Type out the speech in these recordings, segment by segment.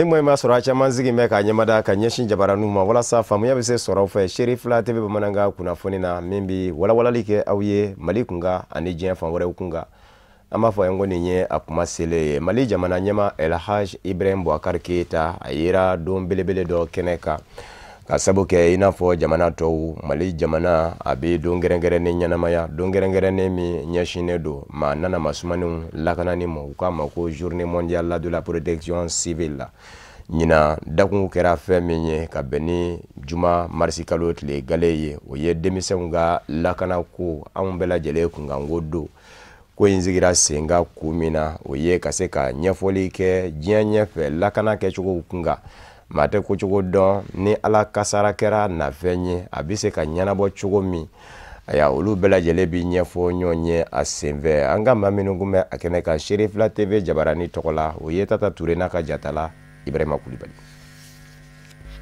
Ni mɔ in b'a sɔrɔ a caman sigi bɛ k'a ɲɛmada ka ɲɛsin jabaraninw ma walasa faamuya bɛ se sɔrɔ fɛ. Seeri fila tɛ bɛ bamanankan kunnafoni na min bɛ walawalali kɛ aw ye Mali kunkan ani diɲɛ fan wɛrɛw kunkan. An b'a fɔ yan ko nin ye a kuma selen ye. Mali jamana ɲɛma Elhaj Ibrahim Boubacar Keita, a yera don belebele dɔ kɛnɛ kan ka sabu kɛ i n'a fɔ jamana tɔw, Mali jamana a bɛ don kɛrɛnkɛrɛnnen ɲɛnamaya, don kɛrɛnkɛrɛnnen min ɲɛsinnen don maa nana masumaninw lakanani ma. U k'a ma ko Journée mondiale de la protection civile la. Ɲinan dakun kɛra fɛn min ye ka bɛn ni juma marisi kalo tile gale ye, o ye denmisɛnw ka lakanako, anw bɛɛ lajɛlen kunkanko don. Ko in sigira sen kan kun min na, o ye ka se ka ɲɛfɔli kɛ diɲɛ ɲɛfɛ lakana kɛcogow kunkan. Maa tɛ ko cogo dɔn, ni Ala kasara kɛra nafɛn ye, a bɛ se ka ɲɛnabɔ cogo min. Aya, olu bɛɛ lajɛlen bɛ ɲɛfɔ ɲɔgɔn ye a senfɛ. An ka maa minnu kun bɛ a kɛnɛ kan Seere fila TV jabarani tɔgɔ la, o ye Tata Ture n'a ka jatala Ibrahima Kulibali.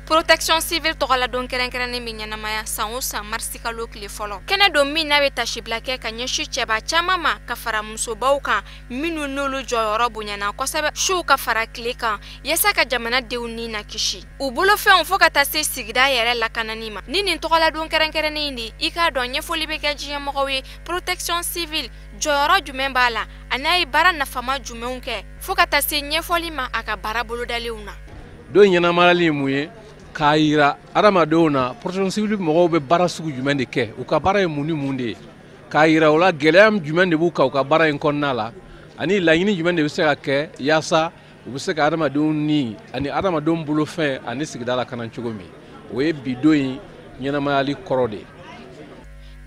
Protection civile tɔgɔla don kɛrɛnkɛrɛnnen bɛ ɲɛnamaya san o san marisi kalo tile fɔlɔ. Kɛnɛ don min n'a bɛ tasibila kɛ ka ɲɛsin cɛba caman ma ka fara musobaw kan, minnu n'olu jɔyɔrɔ bonyana kosɛbɛ su ka fara tile kan, yaasa ka jamanadenw ni na kisi u bolofɛnw, fo ka taa se sigida yɛrɛ lakanani ma. Ni nin tɔgɔladon kɛrɛnkɛrɛnnen in de, i k'a dɔn ɲɛfɔli bɛ kɛ diɲɛmɔgɔw ye protection civile jɔyɔrɔ jumɛn b'a la, a n'a ye baara nafama jumɛnw kɛ, fo ka taa se ɲɛfɔli ma a ka baara bolodalenw na. Don ɲɛnamayali ye mun ye? K'a yira adamadenw na protection civile mɔgɔw bɛ baara sugu jumɛn de kɛ, u ka baara ye mun ni mun de ye, k'a yira u la gɛlɛya jumɛn de b'u kan u ka baara in kɔnɔna la, ani laɲini jumɛn de bɛ se ka kɛ yaasa u bɛ se ka adamadenw ni ani adamadenw bolofɛn ani sigida lakana cogo min. O ye bi don in ɲɛnamayali kɔrɔ de ye.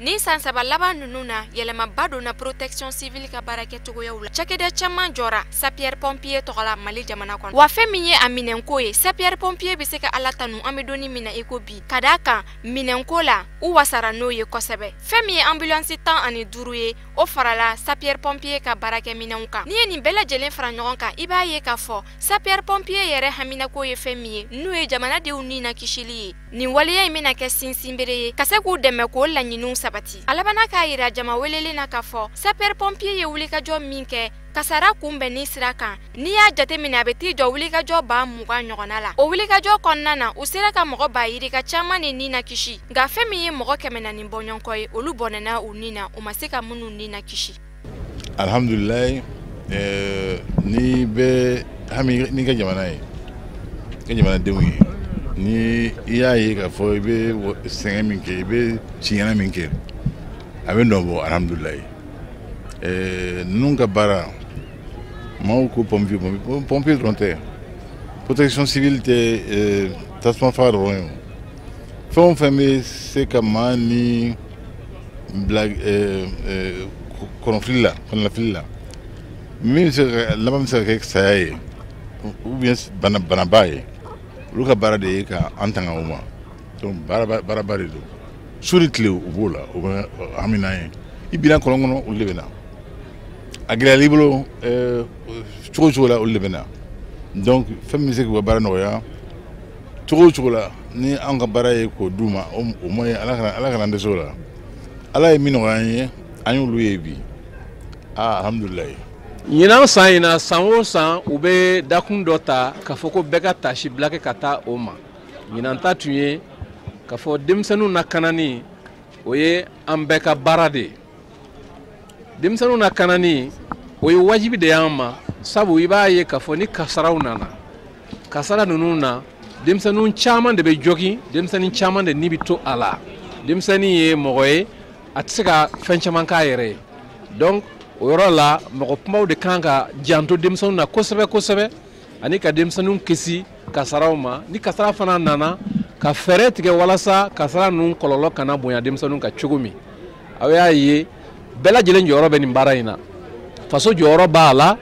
Ni san 3 laban ninnu na, yɛlɛmaba donna protection civile ka baarakɛcogoyaw la. Cakɛda caman jɔra sapeur pompier tɔgɔ la Mali jamana kɔnɔ. Wa fɛn min ye a minɛnko ye, sapeur pompier bɛ se ka Ala tanu an bɛ donni min na i ko bi, ka d'a kan minɛnko la u wasara n'o ye kosɛbɛ. Fɛn min ye ambulance 15 ye, o farala sapeur pompier ka baarakɛminɛnw kan. N'i ye nin bɛɛ lajɛlen fara ɲɔgɔn kan, i b'a ye k'a fɔ sapeur pompier yɛrɛ haminako ye fɛn min ye, n'o ye jamanadenw ni na kisili ye. Nin waleya in bɛna kɛ sinsinbere ye ka se k'u dɛmɛ k'o laɲiniw sabati. A labanna k'a yira jama welelen na k'a fɔ sapeur pompier ye wulikajɔ min kɛ kasara kunbɛnni sira kan, n'i y'a jateminɛ, a bɛ t'i jɔ wulikajɔ 20 000 ɲɔgɔnna la. O wulikajɔ kɔnɔna na, u sera ka mɔgɔ ba yirika caman ni na kisi, nka fɛn min ye mɔgɔ 400 bɔɲɔgɔnkɔ ye, olu bɔnɛna u ni na, u ma se ka minnu ni na kisi. Alhamdulilayi, n'i bɛ hami n'i ka jamana ye, i ka jamanadenw ye, ni i y'a ye k'a fɔ i bɛ sɛgɛn min kɛ, i bɛ tiɲɛna min kɛ, a bɛ nɔ bɔ. Alhamdulilayi, ninnu ka baara, maaw ko pompier, pompier dɔrɔn tɛ, protection civile tɛ tasuma faga dɔrɔn ye. Fɛn o fɛn bɛ se ka maa ni bila kɔnɔfili la, kɔnɔnafili la, min bɛ se ka laban bɛ se ka kɛ saya ye ou bien bana banaba ye, olu ka baara de ye ka an tanga o ma. Donc baaraba de don. Su ni tile u b'o la, u bɛ hami n'an ye. I binna kɔlɔn kɔnɔ, olu de bɛ na. A gɛlɛyara i bolo cogo o cogo la, olu de bɛ na. Donc fɛn min bɛ se k'u ka baara nɔgɔya cogo o cogo la, ni anw ka baara ye k'o d'u ma, o ma ye. Ala kana an dɛsɛ o la. Ala ye min nɔgɔya an ye, an y'olu ye bi. Aa, alhamdulilayi. Ɲinan san in na, san o san u bɛ dakun dɔ ta k'a fɔ ko bɛɛ ka tasi bila kɛ ka taa o ma. Ɲinan ta tun ye k'a fɔ denmisɛnninw lakanani, o ye an bɛɛ ka baara de ye. Denmisɛnninw lakanani, o ye wajibi de y'an ma, sabu i b'a ye k'a fɔ ni kasaraw nana, kasara ninnu na, denmisɛnninw caman de bɛ jogin, denmisɛnnin caman de ni bɛ to a la. Denmisɛnnin ye mɔgɔ ye, a tɛ se ka fɛn caman k'a yɛrɛ ye. Donc o yɔrɔ la, mɔgɔ kumaw de kan ka janto denmisɛnninw na kosɛbɛ kosɛbɛ, ani ka denmisɛnninw kisi kasaraw ma. Ni kasara fana nana, ka fɛɛrɛ tigɛ walasa kasara ninnu kɔlɔlɔ kana bonya denmisɛnninw kan cogo min. Aw y'a ye, bɛɛ lajɛlen jɔyɔrɔ bɛ nin baara in na. Faso jɔyɔrɔ b'a la,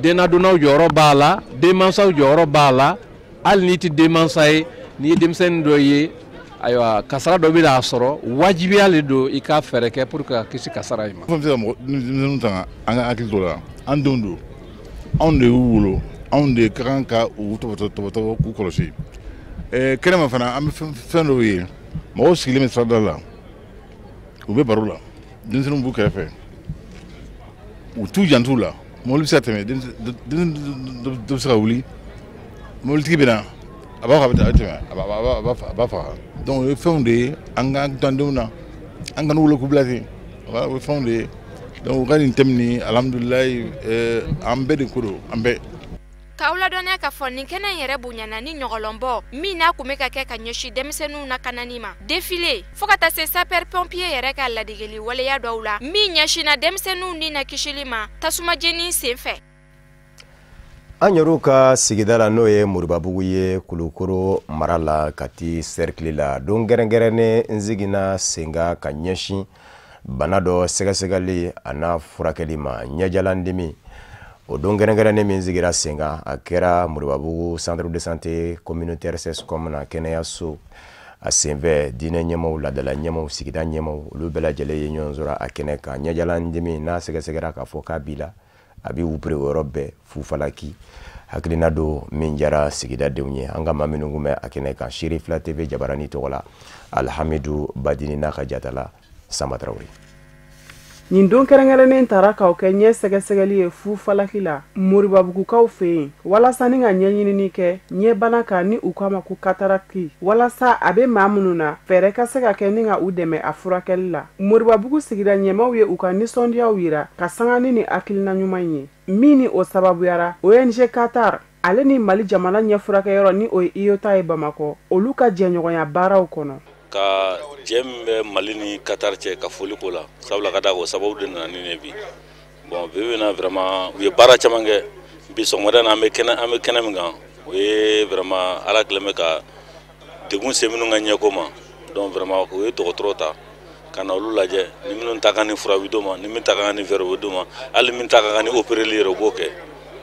dennadonnaw jɔyɔrɔ b'a la, denmansaw jɔyɔrɔ b'a la. Hali n'i tɛ denmansa ye, n'i ye denmisɛnnin dɔ ye, ayiwa, kasara dɔ bɛ n'a sɔrɔ, wajibiya le don i ka fɛɛrɛ kɛ pour que ka kisi kasara in ma. Fɛn bɛ se ka mɔgɔ denmisɛnninw tanga, an ka hakili t'o la. An denw don, anw de y'u wolo, anw de ka kan ka u tɔbɔtɔ tɔbɔtɔ k'u kɔlɔsi. Kɛnɛma fana, an bɛ fɛn dɔw ye, mɔgɔw sigilen bɛ sirada la, u bɛ baro la, denmisɛnninw b'u kɛrɛfɛ, u t'u janto u la. Mɔbili bɛ se ka tɛmɛ, denmisɛnnin dɔ bɛ se ka wuli. Mobilitigi bɛ na, a b'a fɔ a bɛ tɛmɛ, a b'a faga. Donc o ye fɛnw de ye an k'an to an denw na, an kana wolo k'u bila ten. O ye fɛnw de ye. Donc u ka nin thème nin, alhamdulilayi, an bɛɛ de ko don, an bɛɛ. K'aw ladɔnniya k'a fɔ nin kɛnɛ in yɛrɛ bonyana ni ɲɔgɔlɔnbɔ min n'a kun bɛ ka kɛ ka ɲɛsin denmisɛnninw lakanani ma, défilé, fo ka taa se sapeur pompier yɛrɛ ka ladegeli waleya dɔw la min ɲɛsinna denmisɛnninw ni na kisili ma tasuma jeni sen fɛ. An yɛrɛw ka sigida la, n'o ye Moribabugu ye, Kulukoro mara la, Kati cercle la, don kɛrɛnkɛrɛnnen n seginna sen kan ka ɲɛsin bana dɔ sɛgɛsɛgɛli a n'a furakɛli ma, ɲɛjalandimi. O don kɛrɛnkɛrɛnnen min sigira sen kan, a kɛra Moribabugu centre de santé communautaire CSCOM na, kɛnɛyaso. A senfɛ, diinɛ ɲɛmaw, ladala ɲɛmaw, sigida ɲɛmaw, olu bɛɛ lajɛlen ye ɲɔgɔn sɔrɔ a kɛnɛ kan. Ɲɛjalandimi n'a sɛgɛsɛgɛra k'a fɔ k'a b'i la, a b'i wupere o yɔrɔ bɛɛ fufalaki. Hakilina don min jara sigidadenw ye. An ka maa minnu kun bɛ a kɛnɛ kan, Seere Fila TV jabarani tɔgɔ la, Alhamidu Badini n'a ka jatala Samba Tarawele. Nin don kɛrɛnkɛrɛnnen tara k'aw kɛ ɲɛ sɛgɛsɛgɛli ye fufalaki la Moribabugukaw fɛ yen, walasa ni ka ɲɛɲinini kɛ ɲɛbana kan ni u k'a ma ko cataracte, walasa a bɛ maa minnu na, fɛɛrɛ ka se ka kɛ ni ka u dɛmɛ a furakɛli la. Moribabugu sigida ɲɛmaw ye u ka nisɔndiyaw yira ka sanga ni hakilina ɲuman ye min ni o sababuyara ONG Qatar ale ni Mali jamana ɲɛfurakɛyɔrɔ, ni o ye IOTA ye Bamakɔ, olu ka jɛɲɔgɔnya baaraw kɔnɔ. Ka jɛ min bɛ Mali ni Qatar cɛ, ka foli k'o la, sabula ka da o sababu de nana ni ne bi. Bon, bi bi na, vraiment, u ye baara caman kɛ. Bi sɔgɔmada in na, an bɛ kɛnɛ min kan, o ye vraiment Ala kɛlen bɛ ka degun se minnu ka ɲɛko ma. Donc vraiment, u ye dɔgɔtɔrɔ ta ka na olu lajɛ. Ni minnu ta kan ni fura bɛ d'u ma, ni min ta kan ni verre bɛ d'u ma, hali min ta kan ni opéreli yɛrɛ, u b'o kɛ.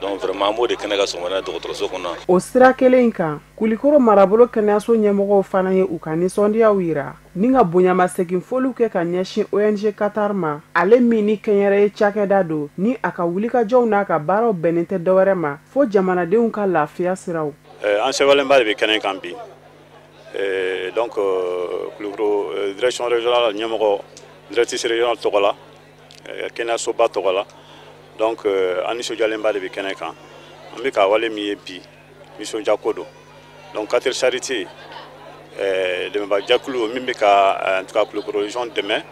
Donc vraiment, an b'o de kɛnɛ ka sɔgɔmada dɔgɔtɔrɔso kɔnɔ. O sira kelen in kan, Kulikoro marabolo kɛnɛyaso ɲɛmɔgɔw fana ye u ka nisɔndiyaw yira ni ka bonyamasegin foliw kɛ ka ɲɛsin ONG Qatar ma, ale min ni kɛnyɛrɛye cakɛda don, ni a ka wulikajɔw n'a ka baaraw bɛnnen tɛ dɔwɛrɛ ma fo jamanadenw ka lafiya siraw. An sɛbɛnlenba de bɛ kɛnɛ kan bi. Donc Kulukoro direction régionale ɲɛmɔgɔ, directrice régionale tɔgɔ la, kɛnɛyasoba tɔgɔ la, donc an nisɔndiyalenba de bɛ kɛnɛ kan. An bɛ ka wale min ye bi, nisɔndiya ko don. Donc Qatar Charité, dɛmɛbajɛkulu min bɛ ka, en tout cas, Kulukoro région dɛmɛ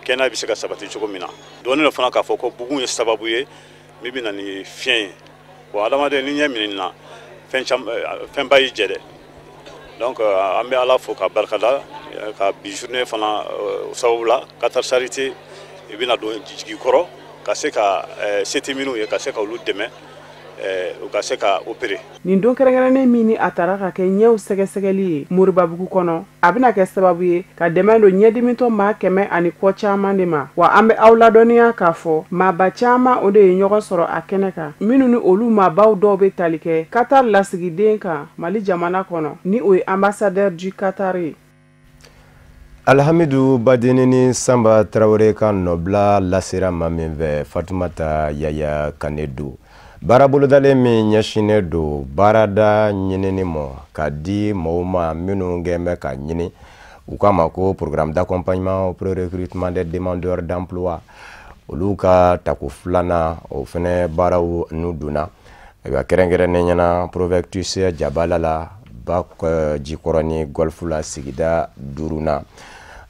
kɛnɛya bɛ se ka sabati cogo min na. Dɔɔnin dɔ fana k'a fɔ ko bugun ye sababu ye min bɛ na ni fiɲɛ ye. Bon, adamaden ni ɲɛ minɛ na, fɛn caman, fɛnba y'i jɛ dɛ. Donc an bɛ Ala fo ka barikada ka bi journée fana sababu la. Qatar Charité i bɛna don jigi kɔrɔ ka se ka se tɛ minnu ye, ka se ka olu dɛmɛ, u ka se ka opérer. Nin don kɛrɛnkɛrɛnnen min ni a tara ka kɛ ɲɛw sɛgɛsɛgɛli ye Moribabugu kɔnɔ, a bɛna kɛ sababu ye ka dɛmɛ don ɲɛdimitɔ maa 100 ani kɔ caman de ma. Wa an bɛ aw ladɔnniya k'a fɔ maaba caman o de ye ɲɔgɔn sɔrɔ a kɛnɛ kan, minnu ni olu maabaw dɔw bɛ tali kɛ Qatar lasigiden kan Mali jamana kɔnɔ, ni o ye ambassadeur du Qatar ye. Alhamidu Badini ni Sanba Tarawele ka nɔbila lasera maa min fɛ, Fatumata Yaya Kane don. Baara bolodalen min ɲɛsinnen don baarada ɲinini ma ka di mɔgɔw ma minnu kɛn bɛ ka ɲini, u k'a ma ko programme d'accompagnement au pré-recrutement des demandeurs d'emploi, olu ka tako filanan, o fɛnɛ baaraw n'u donna. Ayiwa, kɛrɛnkɛrɛnnen ɲɛna, Provectus jabala la, ba Jikɔrɔni Golf la, sigida duurunan,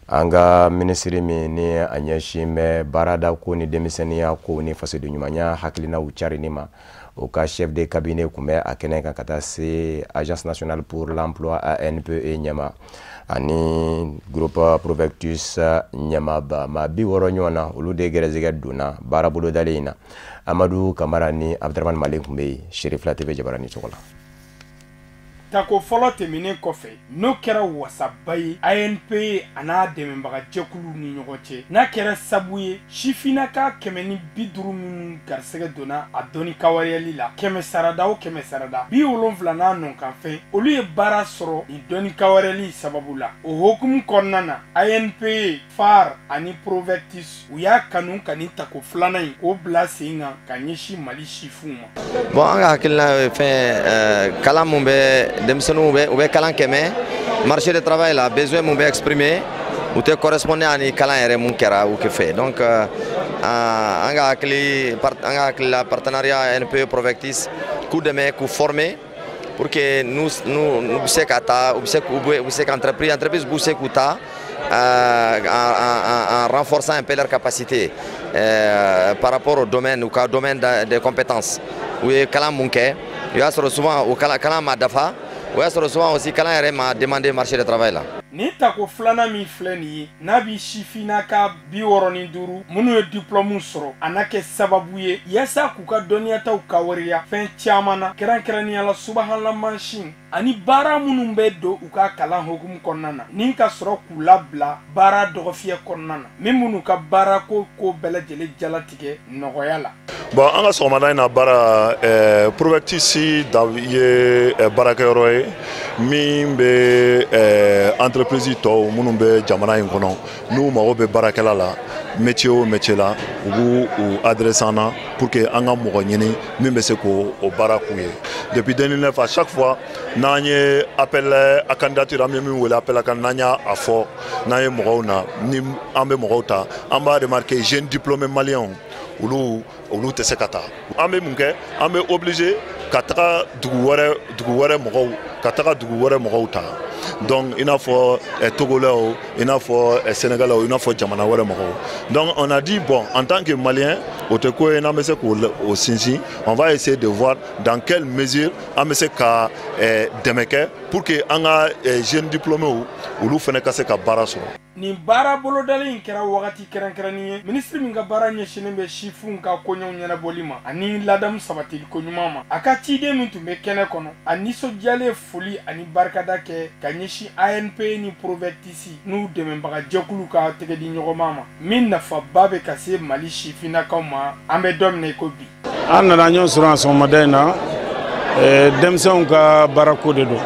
an ka minisiri min ni a ɲɛsin bɛ baarada ko ni denmisɛnninya ko ni fasoden ɲumanya hakilinaw carinni ma, o ka chef de cabinet tun bɛ a kɛnɛ kan, ka taa se Agence nationale pour l'emploi ANPE ɲɛma ani groupe Provectus ɲɛmaaba. Maa 60 ɲɔgɔn na, olu de gɛrɛsɛgɛ donna baara bolodalen in na. Amadu Kamara ni Abdramane Male tun bɛ yen, Seere Fila TV jabarani tɔgɔ la. Tako fɔlɔ tɛmɛnen kɔfɛ, n'o kɛra wasaba ye ANPE a n'a dɛmɛbagajɛkuluw ni ɲɔgɔn cɛ, n'a kɛra sabu ye sifinnaka 150 minnu garisɛgɛ donna a dɔnni kawariyali la, kɛmɛ sarada o kɛmɛ sarada, 70 n'a nɔkanfɛn, olu ye baara sɔrɔ nin dɔnni kawariyali sababu la. O hokumu kɔnɔna na, ANPE, FAR ani Provectus, u y'a kanu ka nin tako filanan in k'o bila sen kan ka ɲɛsin Mali sifinw ma. Bon, an ka hakilina ye fɛn kalan mun bɛ denmisɛnninw bɛ, u bɛ kalan kɛ, mais marché de travail la, besoin mun bɛ exprimer, u tɛ correspondre ani kalan yɛrɛ mun kɛra u fɛ. Donc an ka hakili la, partenariat ANPE Provectus k'u dɛmɛ k'u former. Pour que nous nous bɛ se ka taa, u bɛ se u bɛ se ka entreprise b'u se k'u ta en renforçant un peu leur capacité par rapport au domaine, u ka domaine de compétences. U ye kalan mun kɛ, o y'a sɔrɔ souvent o kalan ma dafa, o y'a sɔrɔ souvent aussi kalan yɛrɛ ma demander marché de travail la. Nin tako filanan min filɛ nin ye, n'a bi sifinnaka 65 minnu ye diplôme sɔrɔ, a n'a kɛ sababu ye yaasa k'u ka dɔnniyataw kawariya fɛn caman na, kɛrɛnkɛrɛnnenya la subahana mansin ani baara minnu bɛ don u ka kalan hukumu kɔnɔna na, ni ka sɔrɔ k'u labila baara dɔgɔfiyɛ kɔnɔna na, min minnu ka baarako ko bɛɛ lajɛlen jalatigɛ nɔgɔya la. Bon, an ka sɔgɔmada in na baara, Provectus ye baarakɛyɔrɔ ye min bɛ entreprise tɔw minnu bɛ jamana in kɔnɔ, n'u mago bɛ baarakɛla la, métier o métier la, u b'u u adresse an na pour que an ka mɔgɔ ɲini min bɛ se k'o baara k'u ye. Depuis 2009, à chaque fois n'an ye appel à candidature, an bɛ min wele appel à candidature, n'an y'a fɔ, n'an ye mɔgɔw na, ni an bɛ mɔgɔw ta, an b'a remarquer, jeunes diplômés maliens, olu tɛ se ka taa. An bɛ mun kɛ? An bɛ obligé ka taga dugu wɛrɛ mɔgɔw, ka taga dugu wɛrɛ mɔgɔw ta. Donc i n'a fɔ Togolais, i n'a fɔ Sénégalais, i n'a fɔ jamana wɛrɛ mɔgɔw. Donc on a dit, bon, en tant que Malien, o tɛ ko ye n'an bɛ se k'o sinsin. On va essayer de voir dans quelle mesure an bɛ se ka dɛmɛ kɛ pour que an ka jeunes diplômés, olu fana ka se ka baara sɔrɔ. Nin baara bolodalen in kɛra wagati kɛrɛnkɛrɛnnen ye, minisiri min ka baara ɲɛsinnen bɛ sifinw ka koɲɛw ɲɛnabɔli ma ani ladamu sabatili koɲuman ma, a ka ciden min tun bɛ kɛnɛ kɔnɔ, a nisɔndiyalen foli ani barikada kɛ ka ɲɛsin ANPE ni Provectus n'u dɛmɛbagajɛkulu ka tɛgɛdi ɲɔgɔnma ma, min nafaba bɛ ka se Mali sifinnakaw ma, an bɛ don min na i ko bi. An nana ɲɔgɔn sɔrɔ yan sɔgɔmada in na, denmisɛnw ka baarako de don.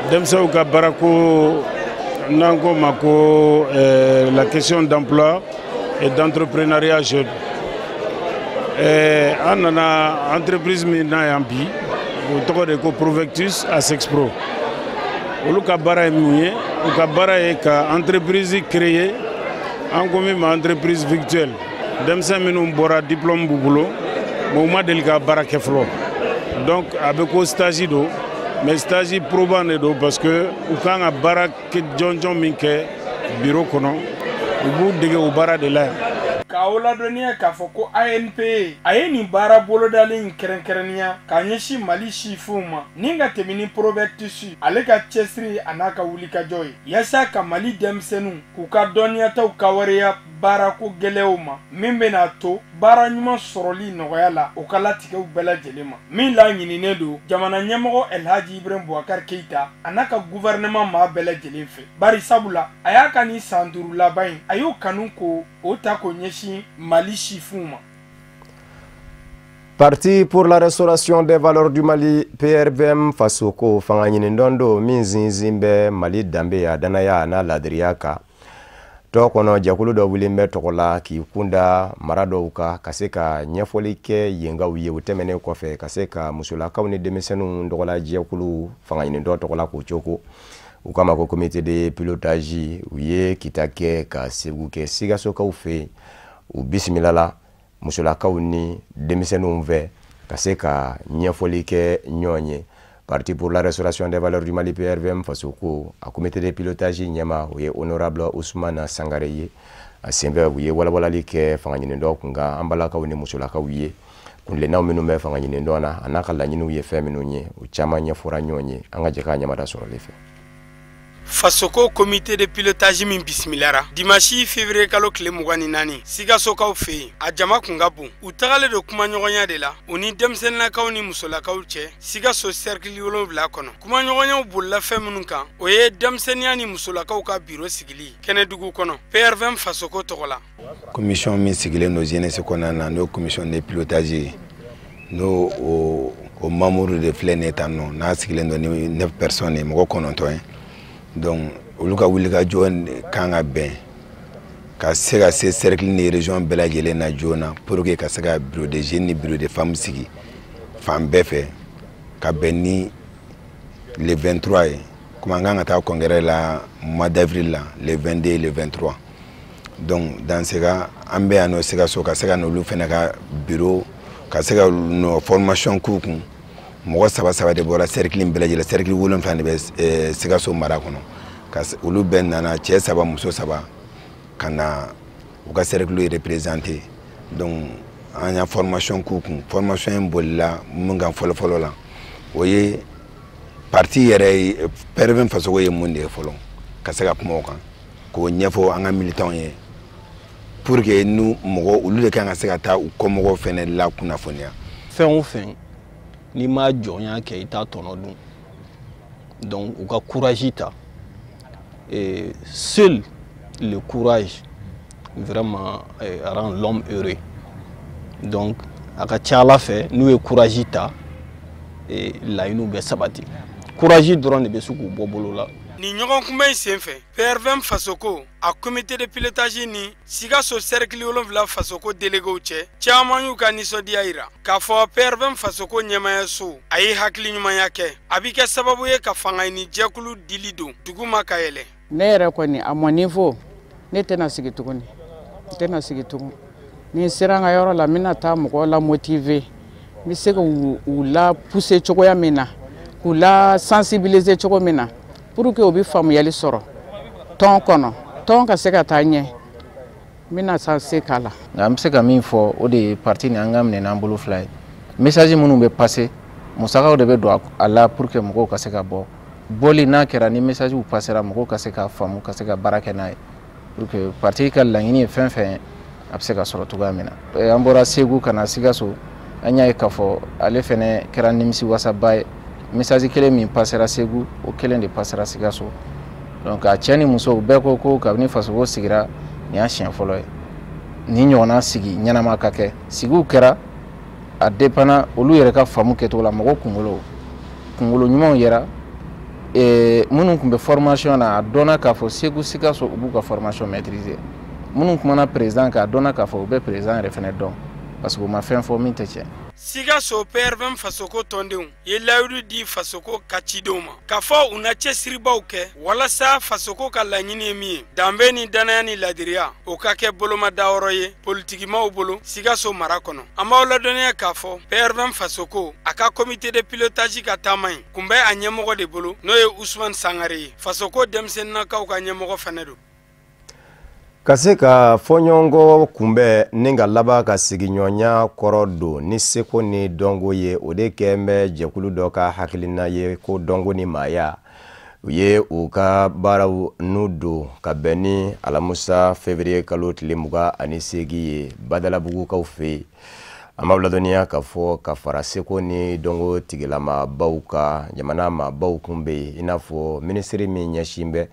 Denmisɛnw ka baarako, n'an ko ma ko la question d'emploi et d'entrepreneuriat jeune. An nana entreprise min na yan bi, o tɔgɔ de ko Provectus Asexpro. Olu ka baara ye mun ye? U ka baara ye ka entreprise créer, an ko min ma entreprise virtuelle. Denmisɛn minnu bɔra, diplôme b'u bolo, mais u ma deli ka baara kɛ fɔlɔ. Donc a bɛ ko stage don, mais stage probant de don, parce que u kan ka baara jɔnjɔn min kɛ bureau kɔnɔ, u b'u dege o baara de la yan. K'aw ladɔnniya k'a fɔ ko ANPE a ye nin baara bolodalen in kɛrɛnkɛrɛnnenya k'a ɲɛsin Mali sifinw ma, ni ka tɛmɛ ni Provectus ale ka cɛsiri a n'a ka wulikajɔ ye yaasa ka Mali denmisɛnninw k'u ka dɔnniyataw kawariya baarako gɛlɛyaw ma, min bɛna to baara ɲuman sɔrɔli nɔgɔya la, o ka latigɛw bɛɛ lajɛlen ma, min laɲininen don jamana ɲɛmɔgɔ Elhaji Ibrahim Boubacar Keïta a n'a ka gouvernement maa bɛɛ lajɛlen fɛ. Bari sabula a y'a ka nin san 5 laban in, a y'o kanu ko o ta k'o ɲɛsin Mali sifinw ma. Parti pour la restauration des valeurs du Mali, PRVM Fasoko, fanga ɲinidɔn don min sinsin bɛ Mali danbe, a danaya a n'a ladiriya kan. Tɔ kɔnɔ, jɛkulu dɔ wulilen bɛ tɔgɔ la k'i kunda mara dɔw kan, ka se ka ɲɛfɔli kɛ yenkaw ye. O tɛmɛnen kɔfɛ, ka se ka musolakaw ni denmisɛnninw dɔgɔla jɛkulu fanga ɲinidɔn tɔgɔ la k'o coko, u k'a ma ko comité de pilotage, u ye kita kɛ ka segu kɛ Sikasokaw fɛ yen. U bisimila la musolakaw ni denmisɛnninw fɛ ka se ka ɲɛfɔli kɛ ɲɔgɔn ye. Parti pour la restauration des valeurs du Mali, PRVM Fasoko, a comité de pilotage ɲɛma, o ye honorable Ousmane Sangare ye. A senfɛ, u ye walawalali kɛ fanga ɲinidɔn kun kan an balakaw ni musolakaw ye. Kuntilennaw minnu bɛ fanga ɲinidɔn na, a n'a ka laɲiniw ye fɛn minnu ye, o caman ɲɛfɔra ɲɔgɔn ye. An ka jɛ k'a ɲɛmada sɔrɔli fɛ. Fasoko comité de pilotage min bisimilara dimanche février kalo tile 24 Sikasokaw fɛ yen, a jama kun ka bon. U tagalen don kumaɲɔgɔnya de la u ni denmisɛnninnakaw ni musolakaw cɛ Sikaso cercle 7 kɔnɔ. Kumaɲɔgɔnyaw bolila fɛn minnu kan, o ye denmisɛnninya ni musolakaw ka biro sigili kɛnɛdugu kɔnɔ PRVM Fasoko tɔgɔ la. Commission min sigilen don jeunesse kɔnɔna na, n'o commission de pilotage ye, n'o o membre de filɛ nin ye tan nɔ, n'a sigilen don ni 9 personnes ye, mɔgɔ 9 ye. Donc olu ka wulikajɔ kan ka bɛn ka se ka se cercle ni région bɛɛ lajɛlen na joona, pour que ka se ka bureau de jeunes ni bureau de femmes sigi fan bɛɛ fɛ ka bɛn ni le 23 ye. Komi an kan ka taa congrès la mois d'avril la, le 22 et le 23. Donc dans ce cas, an bɛ yan nɔ Sikaso ka se ka n'olu fana ka bureau, ka se ka nɔ formation k'u kun. Mɔgɔ saba saba de bɔra cercle in bɛɛ lajɛlen, cercle 7 de bɛ Sikaso mara kɔnɔ. Ka olu bɛɛ nana, cɛ 3 muso 3, ka na u ka cercle représenter. Donc an y'a formation k'u kun. Formation in bolila mun kan fɔlɔ-fɔlɔ la, o ye parti yɛrɛ ye, PRVM Fasoko ye mun de ye fɔlɔ, ka se ka kuma o kan k'o ɲɛfɔ an ka militants ye, pour que nu mɔgɔ olu de kan ka se ka taa u kɔmɔgɔw fɛnɛ la kunnafoniya. Fɛn o fɛn n'i ma jɔnya kɛ, i t'a tɔnɔ dun. Donc u ka courage ta, et seul le courage vraiment rend l'homme heureux. Donc a ka ca Ala fɛ, n'u ye courage ta, laɲiniw bɛ sabati. Courage dɔrɔn de bɛ se k'u bɔ bolo la. Nin ɲɔgɔn kunbɛn in senfɛ, PRVM Fasoko a comité de pilotage ni Sikaso cercle 7 Fasoko déléguéw cɛ caman y'u ka nisɔndiya yira k'a fɔ PRVM Fasoko ɲɛmayaso a ye hakili ɲumanya kɛ, a bɛ kɛ sababu ye ka fangaɲini jɛkulu dili don dugu ma ka yɛlɛ. Ne yɛrɛ kɔni, à mon niveau, ne tɛna sigi tuguni, n tɛna sigi tugun. Ni n sera n ka yɔrɔ la, n bɛna taa mɔgɔw la motiver, n bɛ se k'u la pousser cogoya min na, k'u la sensibiliser cogo min na, pour que u bɛ faamuyali sɔrɔ tɔn kɔnɔ, tɔn ka se ka taa ɲɛ. N bɛna san se k'a la. Nka an bɛ se ka min fɔ, o de ye parti nin an ka minɛ n'an bolo fila ye. Message minnu bɛ passer, musakaw de bɛ don a la pour que mɔgɔw ka se ka bɔ. Bɔli n'a kɛra, ni message passera, mɔgɔw ka se k'a faamu, ka se ka baara kɛ n'a ye, pour que parti ka laɲini ye fɛn fɛn ye, a bɛ se ka sɔrɔ cogoya min na. An bɔra Segu ka na Sikaso, an y'a ye k'a fɔ ale fɛnɛ kɛra nimisiwasaba ye. Message kelen min passera Segu, o kelen de passera Sikaso. Donc a cɛ ni muso bɛɛ ko ko kabini Fasoko sigira, nin y'a siɲɛ fɔlɔ ye nin ɲɔgɔnna sigi ɲɛnama ka kɛ. Sigiw kɛra, a dépend olu yɛrɛ ka faamu kɛcogo la. Mɔgɔ kunkolo ɲumanw yɛrɛ, minnu tun bɛ formation na, a dɔnna k'a fɔ Segu, Sikaso, u b'u ka formation maîtriser. Minnu kumana président kan, a dɔnna k'a fɔ u bɛ président yɛrɛ fɛnɛ dɔn, parce que u ma fɛn fɔ min tɛ tiɲɛ. Sikaso PRVM Fasoko tɔndenw ye layidu di Fasoko ka cidenw ma k'a fɔ u na cɛsiribaw kɛ walasa Fasoko ka laɲini ye min ye, danbe ni danaya ni ladiriya, o ka kɛ bolomadayɔrɔ ye politikimaw bolo Sikaso mara kɔnɔ. An b'aw ladɔnniya k'a fɔ PRVM Fasoko a ka comité de pilotage ka taama in kun bɛ a ɲɛmɔgɔ de bolo, n'o ye Usumani Sangare ye, Fasoko denmisɛnninnakaw ka ɲɛmɔgɔ fɛnɛ don. Ka se ka fɔɲɔgɔnkɔ kunbɛn ni ka laban ka sigiɲɔgɔnya kɔrɔ don ni seko ni dɔnko ye, o de kɛn bɛ jɛkulu dɔ ka hakilina ye ko dɔnko ni maaya. U ye u ka baaraw n'u don ka bɛn ni alamusa février kalo tile 28 ye Badalabugukaw fɛ yen. An b'aw ladɔnniya k'a fɔ ka fara seko ni dɔnko tigilamabaw ka jamana maabaw kun bɛ yen, i n'a fɔ minisiri min ɲɛsin bɛ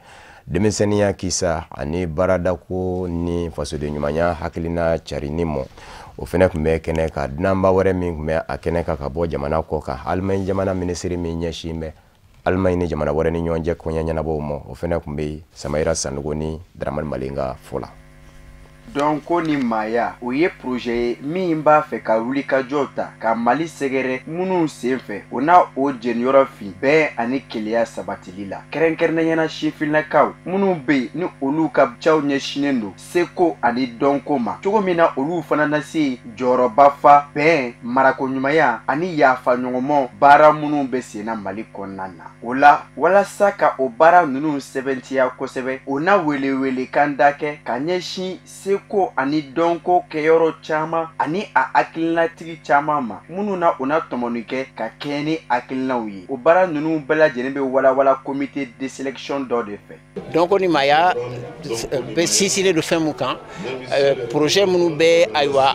denmisɛnninya kisa ani baaradako ni fasoden ɲumanya hakilina carinni mɔ, o fɛnɛ tun bɛ kɛnɛ kan. Dunanba wɛrɛ min tun bɛ a kɛnɛ kan ka bɔ jamana kɔ kan, Alimaɲi jamana minisiri min ɲɛsin bɛ Alimaɲi ni jamana wɛrɛ ni ɲɔgɔn cɛ koɲɛ ɲɛnabɔw ma, o fɛnɛ tun bɛ yen. Samayira Sanogo ni Daramani Malenka fɔ la. Dɔnko ni maaya, o ye projet ye min b'a fɛ ka wulikajɔw ta ka Mali sɛgɛrɛ minnu senfɛ, o n'a o jeniyɔrɔ fin bɛn ani keleya sabatili la, kɛrɛnkɛrɛnnenya sifinnakaw minnu bɛ yen ni olu ka caw ɲɛsinnen don seko ani dɔnko ma, cogo min na olu fana na se jɔyɔrɔba fa bɛn, marako ɲumanya ani yafa ɲɔgɔnmɔ baara minnu bɛ senna Mali kɔnɔna na. O la, walasa ka o baara ninnu sɛbɛntiya kosɛbɛ, o na welewelekan da kɛ ka ɲɛsin seko ani dɔnko kɛyɔrɔ caman ani a hakilinatigi caman ma, minnu na o na tɔmɔni kɛ ka kɛɲɛ ni hakilinaw ye. O baara ninnu bɛɛ lajɛlen bɛ walawala comité de sélection dɔ de fɛ. Dɔnko ni maaya bɛ sinsinnen don fɛn mun kan, projet minnu bɛ, ayiwa,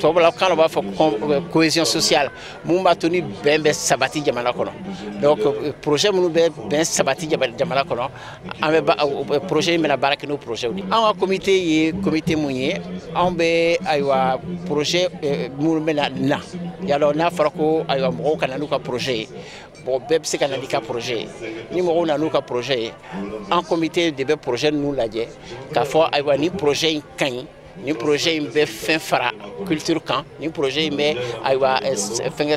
tubabu kan b'a fɔ cohésion sociale, mun b'a to ni bɛn bɛ sabati jamana kɔnɔ. Donc projet minnu bɛ bɛn sabati jamana kɔnɔ, an bɛ projet in bɛna baara kɛ n'o projet de ye. An ka comité ye comité mun ye, anw bɛ, ayiwa, projet minnu bɛna na yalɔ, n'a fɔra ko, ayiwa, mɔgɔw ka na n'u ka projet ye, bon, bɛɛ bɛ se ka na n'i ka projet ye. Ni mɔgɔw nana n'u ka projet ye, an comité de bɛ projet ninnu lajɛ k'a fɔ, ayiwa, ni projet in ka ɲi, ni projet in bɛ fɛn fara culture kan, ni projet in bɛ, ayiwa, fɛnkɛ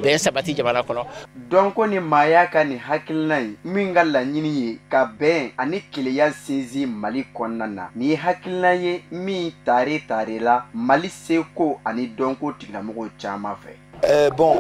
bɛn sabati jamana kɔnɔ. Dɔnko ni maaya ka nin hakilina ye min ka laɲini ye ka bɛn ani keleya sinsin Mali kɔnɔna na, nin ye hakilina ye min tare tare la Mali seko ani dɔnko tigilamɔgɔw caman fɛ. Bon,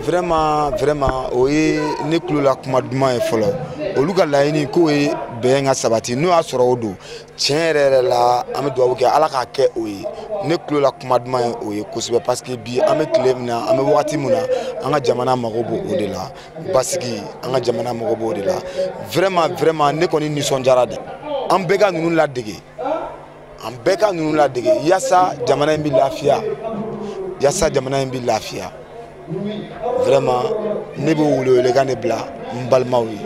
vraiment vraiment, o ye ne tulo la kuma duman ye fɔlɔ. Olu ka laɲini k'o ye bɛn ka sabati. N'o y'a sɔrɔ o don, tiɲɛ yɛrɛ yɛrɛ la, an bɛ dugawu kɛ Ala k'a kɛ o ye. Ne tulo la kuma duman ye o ye kosɛbɛ, parce que bi an bɛ tile min na, an bɛ wagati min na, an ka jamana mago b'o de la. Basigi, an ka jamana mago b'o de la. Vraiment vraiment, ne kɔni nisɔndiyara de. An bɛɛ ka ninnu ladege, an bɛɛ ka ninnu ladege yaasa jamana in bɛ lafiya, yaasa jamana in bɛ lafiya. Vraiment, ne b'o welewelekan de bila n balimaw ye.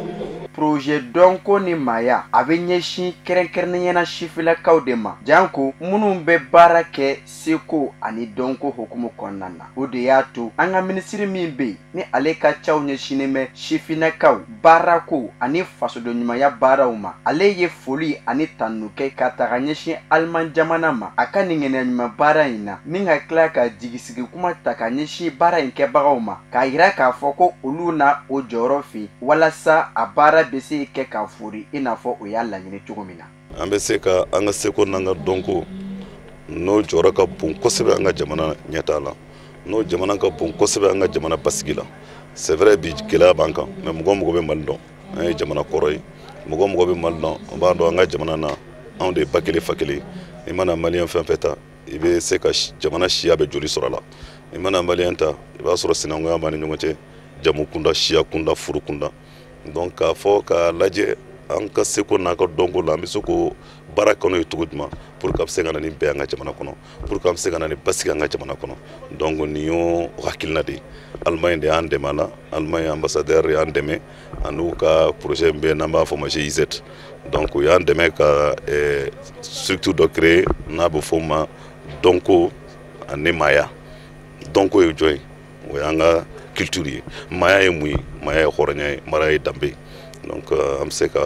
Projet dɔnko ni maaya, a bɛ ɲɛsin kɛrɛnkɛrɛnnenya la sifinnakaw de ma, janko minnu bɛ baara kɛ seko ani dɔnko hukumu kɔnɔna na. O de y'a to an ka minisiri min bɛ yen ni ale ka caw ɲɛsinnen bɛ sifinnakaw baarako ani fasoden ɲumanya baaraw ma, ale ye foli ani tanu kɛ ka taga ɲɛsin Aliman jamana ma a ka nin ŋaniya ɲuman baara in na, ni ka tila ka jigisigi kuma ta ka ɲɛsin baara in kɛbagaw ma, k'a yira k'a fɔ ko olu na o jɔyɔrɔ fɛ walasa a baara bɛ se kɛ k'a fori i n'a fɔ o y'a laɲini cogo min na. An bɛ se ka an ka seko n'an ka dɔnko, n'o jɔyɔrɔ ka bon kosɛbɛ an ka jamana ɲɛtaa la, n'o jamana ka bon kosɛbɛ an ka jamana basigi la. C'est vrai, bi gɛlɛya b'an kan, mais mɔgɔ mɔgɔ bɛ Mali dɔn, an ye jamana kɔrɔ ye. Mɔgɔ mɔgɔ bɛ Mali dɔn, an b'a dɔn an ka jamana na, anw de ye ba kelen fa kelen. I mana maliyɛn fɛn fɛn ta, i bɛ se ka jamana siya bɛ joli sɔrɔ a la. I mana maliyɛn ta, i b'a sɔrɔ sinankunya b'an ni ɲɔgɔn cɛ, jamu kunda, siya kunda, furu kunda. Donc k'a fɔ k'a lajɛ an ka seko n'an ka dɔnko la, an bɛ se k'o baara kɛ n'o ye cogo jumɛn pour que a bɛ se ka na ni bɛn an ka jamana kɔnɔ, pour que an bɛ se ka na ni basigi an ka jamana kɔnɔ. Donc nin y'o hakilina de ye. Allemagne de y'an dɛmɛ a la, Allemagne ambassadeur y'an dɛmɛ an'u ka projet min bɛ yen n'an b'a fɔ o ma GIZ. Donc u y'an dɛmɛ ka structure dɔ créer n'a bɛ fɔ o ma dɔnko ani maaya. Dɔnko ye jɔn ye? O y'an ka culture ye. Maaya ye mun ye? Maaya ye hɔrɔnya ye, mara ye danbe ye. Donc an bɛ se ka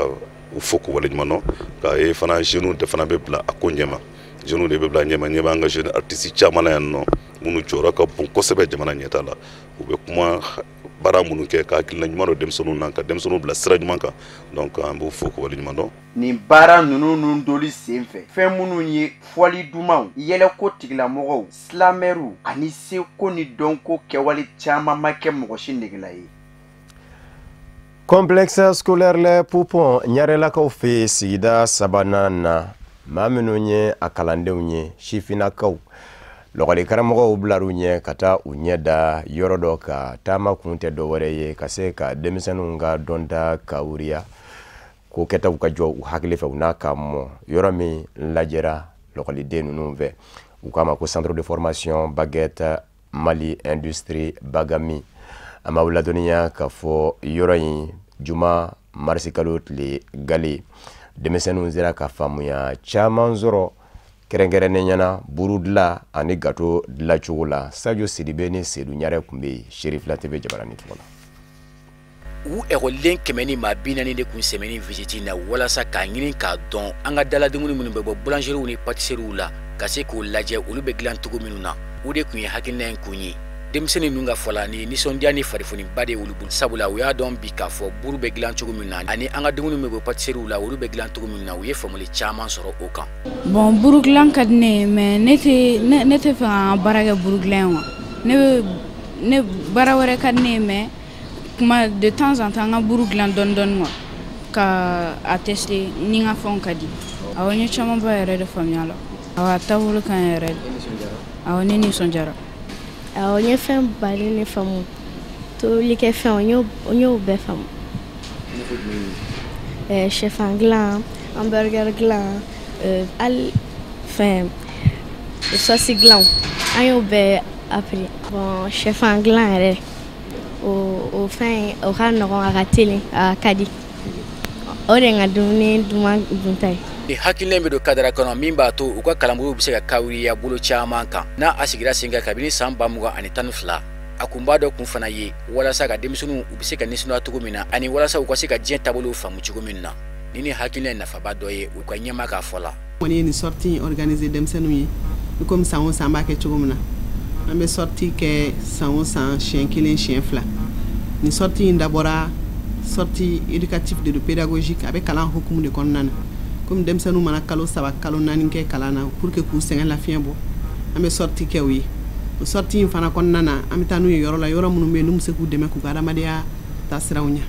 u fo k'u waleɲuman dɔn, k'a ye fana jeunes de fana bɛ bila a ko ɲɛma. Jeunes de bɛ bila ɲɛma. Ɲɛ b'an ka jeune artistes caman na yan nɔ minnu jɔyɔrɔ ka bon kosɛbɛ jamana ɲɛtaa la. U bɛ kuma baara minnu kɛ ka hakilina ɲuman don denmisɛnninw na, ka denmisɛnninw bila sira ɲuman kan. Donc an b'u fo k'u waleɲuman dɔn. Nin baara ninnu nun doli senfɛ, fɛn minnu ye fɔli dumanw, yɛlɛko tigilamɔgɔw, silamɛriw ani seko ni dɔnko kɛwale caman ma kɛ mɔgɔ si negela ye. Complexe scolaire Les Poupons Ɲarelakaw fɛ yen, sigida sabanan na, maa minnu ye a kalandenw ye, sifinnakaw, lɔgɔli karamɔgɔw bilar'u ɲɛ ka taa u ɲɛ da yɔrɔ dɔ kan. Taama kun tɛ dɔwɛrɛ ye ka se ka denmisɛnninw ka dɔnta kawuriya, ko kɛtaw ka jɔ u hakili fɛ u n'a ka mɔ. Yɔrɔ min lajɛra lɔgɔliden ninnu fɛ, u k'a ma ko centre de formation baguette Mali industrie Bagami. An b'aw ladɔnniya k'a fɔ yɔrɔ in juma marisikalo tile gale, denmisɛnninw sera ka faamuya caman sɔrɔ, kɛrɛnkɛrɛnnenya na buru dilan ani gato dilancogo la. Sadio Sidibe ni Seydou Ɲarɛ tun bɛ yen Serifila TV jabarani tɔgɔ la. U ekɔliden 140 de kun sɛmɛni visite na walasa k'a ɲini k'a dɔn an ka daladumuni minnu bɛ bɔ boulangeriew ni pâtisseriew la, ka se k'o lajɛ olu bɛ dilan cogo minnu na. O de kun ye hakilina in kun ye. Denmisɛnnin ninnu ka fɔ la, ni nisɔndiya ni farifoniba de ye olu bolo, sabula u y'a dɔn bi k'a fɔ buru bɛ dilan cogo min na ani an ka dumuni min bɛ bɔ pâtisseriew la olu bɛ dilan cogo min na, u ye faamuli caman sɔrɔ o kan. Bon, buru dilan ka di ne ye, mais ne tɛ fɛ ka n ka baara kɛ buru dilan ye quoi. Ne baara wɛrɛ ka di ne ye, mais kuma de temps en temps n ka buru dilan dɔɔni dɔɔni quoi, ka a tester ni n ka fɛnw ka di. Awɔ, n ye camanba yɛrɛ de faamuya a la. Awɔ, a taabolo ka ɲi yɛrɛ de. Awɔ, ne nisɔndiyara. Awɔ, n ye fɛn baden de faamu, tobilikɛfɛnw n y'o bɛɛ faamu. Sɛfan dilan, hamburger dilan, hali fɛn sɔsi dilan, an y'o bɛɛ appris. Bon, sɛfan dilan yɛrɛ, o fɛn o ka nɔgɔn, a ka teli, a ka di. O de ye n ka dumuni duman dunta ye. Ni hakilina in bɛ don kadara kɔnɔ min b'a to u ka kalanbolow bɛ se ka kawuriya bolo caman kan, n'a a sigira sen kan kabini san 2012. A kunba dɔ kun fana ye walasa ka denmisɛnninw u bɛ se ka nisɔndiya cogo min na, ani walasa u ka se ka diɲɛ taabolow faamu cogo min na. Ni hakilina in nafaba dɔ ye u ka ɲɛmaa k'a fɔ la. Kɔni ye nin sortie in organiser denmisɛnninw ye, i komi san o san an b'a kɛ cogo min na. An bɛ sortie kɛ san o san siɲɛ kelen siɲɛ fila. Nin sortie in dabɔra sortie éducative de pédagogique, a bɛ kalan hukumu de kɔnɔna na. Komi denmisɛnninw mana kalo 3 kalo 4 kɛ kalan na, pour que k'u sɛgɛn lafiɲɛ bɔ, an bɛ sortie kɛ u ye. O sortie in fana kɔnɔna na, an bɛ taa n'u ye yɔrɔ la, yɔrɔ minnu bɛ yen n'u bɛ se k'u dɛmɛ k'u ka adamadenya taasiraw ɲɛ.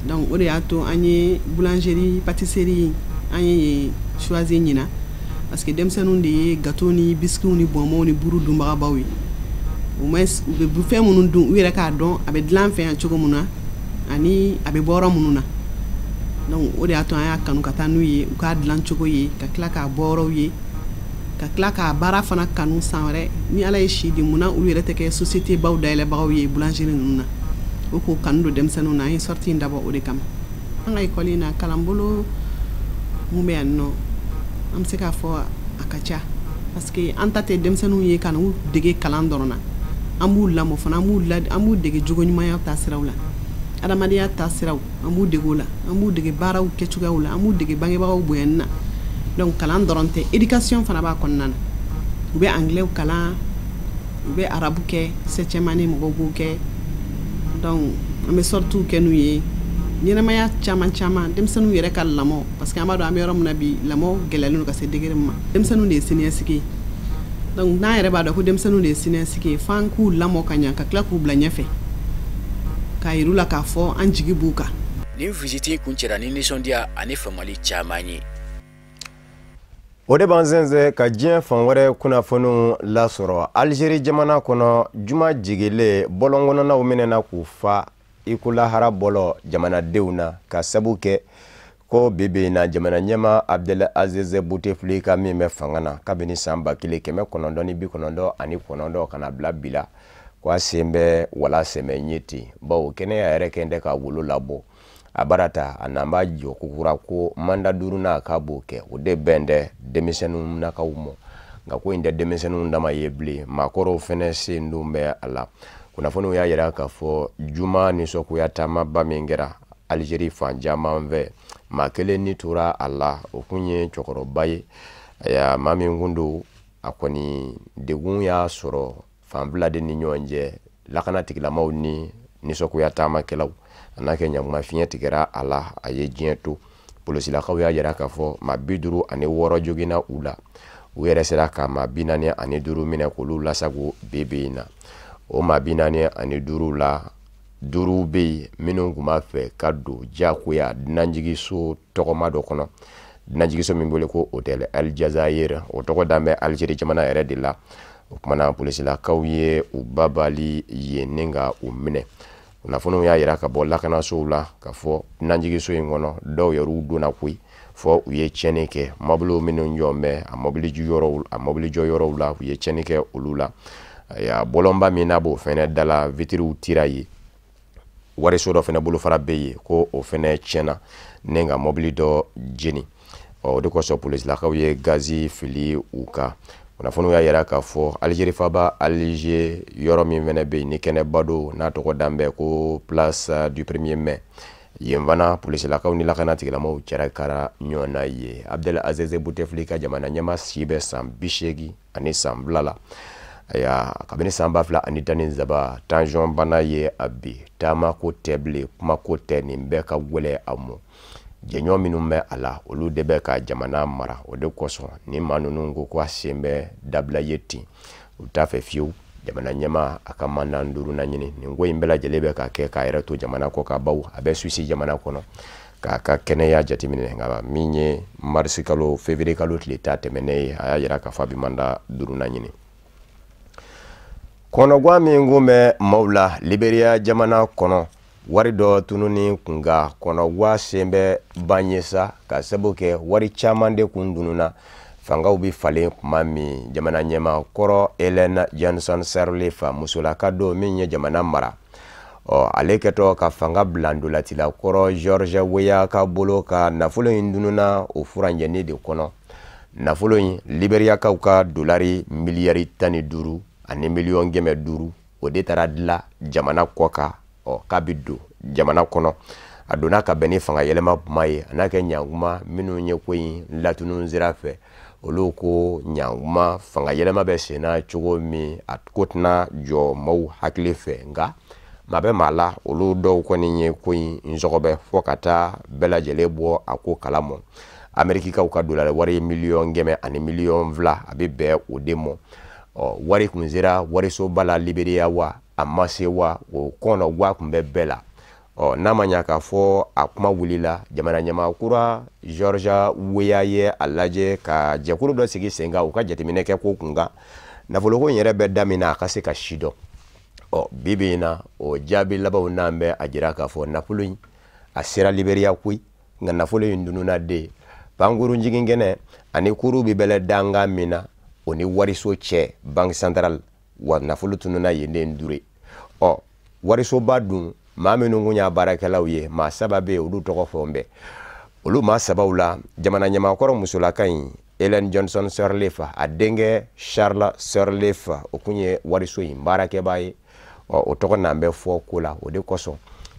Donc o de y'a to an ye boulangerie pâtisserie an ye choisi ɲina, parce que denmisɛnninw de ye gâteau ni biscuits ni bonbons ni buru dunbagabaw ye. Au moins u bɛ fɛn minnu dun, u yɛrɛ k'a dɔn a bɛ dilan an fɛ yan cogo min na ani a bɛ bɔ yɔrɔ minnu na. Donc o de y'a to an y'a kanu ka taa n'u ye, u k'a dilan cogo ye, ka tila k'a bɔ yɔrɔw ye, ka tila k'a baara fana kanu. San wɛrɛ ni Ala ye si di, munna olu yɛrɛ tɛ kɛ société baw dayɛlɛbagaw ye boulangerie ninnu na? O k'o kanu don denmisɛnninw na, an ye sortie in dabɔ o de kama. An ka école in na, kalanbolo mun bɛ yan nɔ, an bɛ se k'a fɔ a ka ca, parce que an ta tɛ denmisɛnninw ye ka n'u dege kalan dɔrɔn na, an b'u lamɔ fana, an b'u dege jogo ɲumanya taasiraw la, adamadenya taasiraw, an b'u dege o la, an b'u dege baaraw kɛcogoyaw la, an b'u dege bangebagaw bonyani na. Donc kalan dɔrɔn tɛ, éducation fana b'a kɔnɔna na. U bɛ anglais kalan, u bɛ arabu kɛ, septième année mɔgɔw b'o kɛ. Donc an bɛ sorties kɛ n'u ye, ɲɛnamaya caman caman, denmisɛnninw yɛrɛ ka lamɔ, parce que an b'a dɔn an bɛ yɔrɔ min na bi, lamɔ gɛlɛyalen don ka se degré min ma. Denmisɛnninw de ye siniɲɛsigi ye. Donc n'an yɛrɛ b'a dɔn ko denmisɛnninw de ye siniɲɛsigi ye, f'an k'u lamɔ ka ɲa, ka tila k'u bila ɲɛfɛ, k'a yir'u la k'a fɔ an jigi b'u kan. Nin visite kuncɛra ni nisɔndiya ani faamuyali caman ye. O de b'an sɛnsɛn ka diɲɛ fan wɛrɛ kunnafoniw lasɔrɔ. Alizeri jamana kɔnɔ, juma jigilen, bɔlɔn kɔnɔnaw minɛna k'u fa i ko lahara bɔlɔ jamanadenw na, ka sabu kɛ ko bi bi in na, jamana ɲɛma Abdel Aziz Bouteflika min bɛ fanga na kabini san 1999 ka na bila bi la, ko a sen bɛ wala sɛmɛ ɲɛ ten, bawo kɛnɛya yɛrɛ kɛn tɛ ka wolo labɔ a bara ta. A n'an b'a jɔ kokura ko mandat duurunan k'a b'o kɛ, o de bɛn tɛ denmisɛnninw nakaw mɔ. Nka ko in tɛ denmisɛnninw dama ye bilen, maakɔrɔw fɛnɛ sen don bɛ a la. Kunnafoniw y'a yira k'a fɔ juma nisɔngoya taamaba min kɛra Alizeri fan caman fɛ, maa kelen ni tora a la, o kun ye cɛkɔrɔba ye. Ayiwa, maa min kun don, a kɔni degun y'a sɔrɔ fan fila de ni ɲɔgɔn cɛ, lakana tigilamaw ni nisɔngoya taamakɛlaw. A n'a kɛ ɲakuma, fiɲɛ tigɛra a la, a ye diɲɛ to. Polosilakaw y'a yira k'a fɔ maa 56 joginna u la, u yɛrɛ sera ka maa 45 minɛ k'olu lasago bi bi in na. O maa 45 la, duuru bɛ yen minnu tun b'a fɛ ka don diyagoya dunanjiginso tɔgɔma dɔ kɔnɔ, dunanjiginso min wele ko Hôtel El Djazair, o tɔgɔ dan bɛ Alizeri jamana yɛrɛ de la. O kumana, polisilakaw ye u babali yen ni ka u minɛ. Kunnafoniw y'a yira ka bɔ lakanasow la k'a fɔ dunanjiginso in kɔnɔ, dɔw yɛrɛw donna koyi fɔ u ye tiɲɛni kɛ mɔbiliw minnu jɔ bɛ a mɔbili jɔyɔrɔw, a mɔbili jɔyɔrɔw la, u ye tiɲɛni kɛ olu la. Ayiwa, bɔlɔnba min n'a b'o fɛnɛ da la, vitiriw tira yen, wariso dɔ fɛnɛ bolofara bɛ yen ko o fɛnɛ tiɲɛna ni ka mɔbili dɔ jeni. Ɔ, o de kosɔn polisilakaw ye gazi fili u kan. Kunnafoniw y'a yira k'a fɔ Alizeri faba Alize yɔrɔ min fɛnɛ bɛ yen ni kɛnɛba don, n'a tɔgɔ dan bɛ ko Place du 1er Mai, yen fana polisilakaw ni lakana tigilamɔgɔw cɛra kara ɲɔgɔn na yen. Abdel Aziz Bouteflika, jamana ɲɛma, si bɛ san 82 la. Ayiwa, kabini san 2013, tension bana ye a bi, taama ko tɛ bilen, kuma ko tɛ, nin bɛɛ ka gwɛlɛ a mɔ. Jɛɲɔgɔn minnu bɛ a la, olu de bɛ ka jamana mara. O de kosɔn ni maa ninnu ko ko a sen bɛ dabila ye ten, u t'a fɛ fiyewu jamana ɲɛma a ka mandat duurunan ɲini. Nin ko in bɛɛ lajɛlen bɛ ka kɛ k'a yɛrɛ to jamana kɔ kan, bawo a bɛ Suisse jamana kɔnɔ k'a ka kɛnɛya jateminɛ. Nka min ye marisi kalo, février kalo tile 10 tɛmɛnen ye, a y'a yira k'a fɔ a bɛ mandat duurunan ɲini. Kɔnɔguwan min kun bɛ maaw la Liberiya jamana kɔnɔ, wari dɔ tununi kunkan, kɔnɔguwan sen bɛ ban ye sa, ka sabu kɛ wari caman de kun dununa fangaw bɛ falen tuma min. Jamana ɲɛmaa kɔrɔ Ellen Johnson Sirleaf, musolaka don min ye jamana mara, ɔ, ale kɛtɔ ka fanga bila ntolatila kɔrɔ George Weah ka bolo ka nafolo in dununa o furanjɛni de kɔnɔ. Nafolo in, Liberiyakaw ka dolari miliyari 15 ani miliyɔn 500, o de taara dilan jamana kɔ kan. Ɔ, k'a bɛ don jamana kɔnɔ, a donna ka bɛn ni fanga yɛlɛma kuma ye. A n'a kɛ ɲankuma, minnu ye ko in latunu sira fɛ, olu ko ɲankuma, fanga yɛlɛma bɛ senna cogo min, a ko tɛna jɔ maaw hakili fɛ. Nka maa bɛ maa la, olu dɔw kɔni ye ko in nsɔgɔbɛ fɔ ka taa bɛɛ lajɛlen bɔ a ko kalama. Amerikikaw ka dolari wari miliyɔn 100 ani miliyɔn 2, a bɛ bɛn o de ma. Ɔ, wari kun sera warisoba la Liberiya wa, a ma se wa, o kɔnɔ wa kun bɛ bɛɛ la. Ɔ, n'a ma ɲa k'a fɔ a kuma wulila, jamana ɲɛmaa kura George Weah ye a lajɛ ka jɛkulu dɔ sigi sen kan, u ka jateminɛ kɛ ko kun kan, nafoloko in yɛrɛ bɛ da min na, a ka se ka si dɔn. Ɔ, bi bi in na, o jaabi labanw n'an bɛ a jira k'a fɔ nafolo in a sera Liberiya koyi, nka nafolo in dununa de pankurun jigin kɛnɛ ani kuru bɛ bɛlɛ dankan min na, o ni wariso cɛ, banque centrale wa, nafolo tununa yen de dure. Ɔ, warisoba dun, maa minnu kun y'a baarakɛlaw ye, maa saba bɛ yen, olu tɔgɔ fɔ bɛ. Olu maa sabaw la, jamana ɲɛmaakɔrɔ musolaka in Ellen Johnson Sirleaf, a denkɛ Charles Sirleaf, o kun ye wariso in baarakɛbaa ye. Ɔ, o tɔgɔ n'an bɛ fɔ ko la, o de kosɔn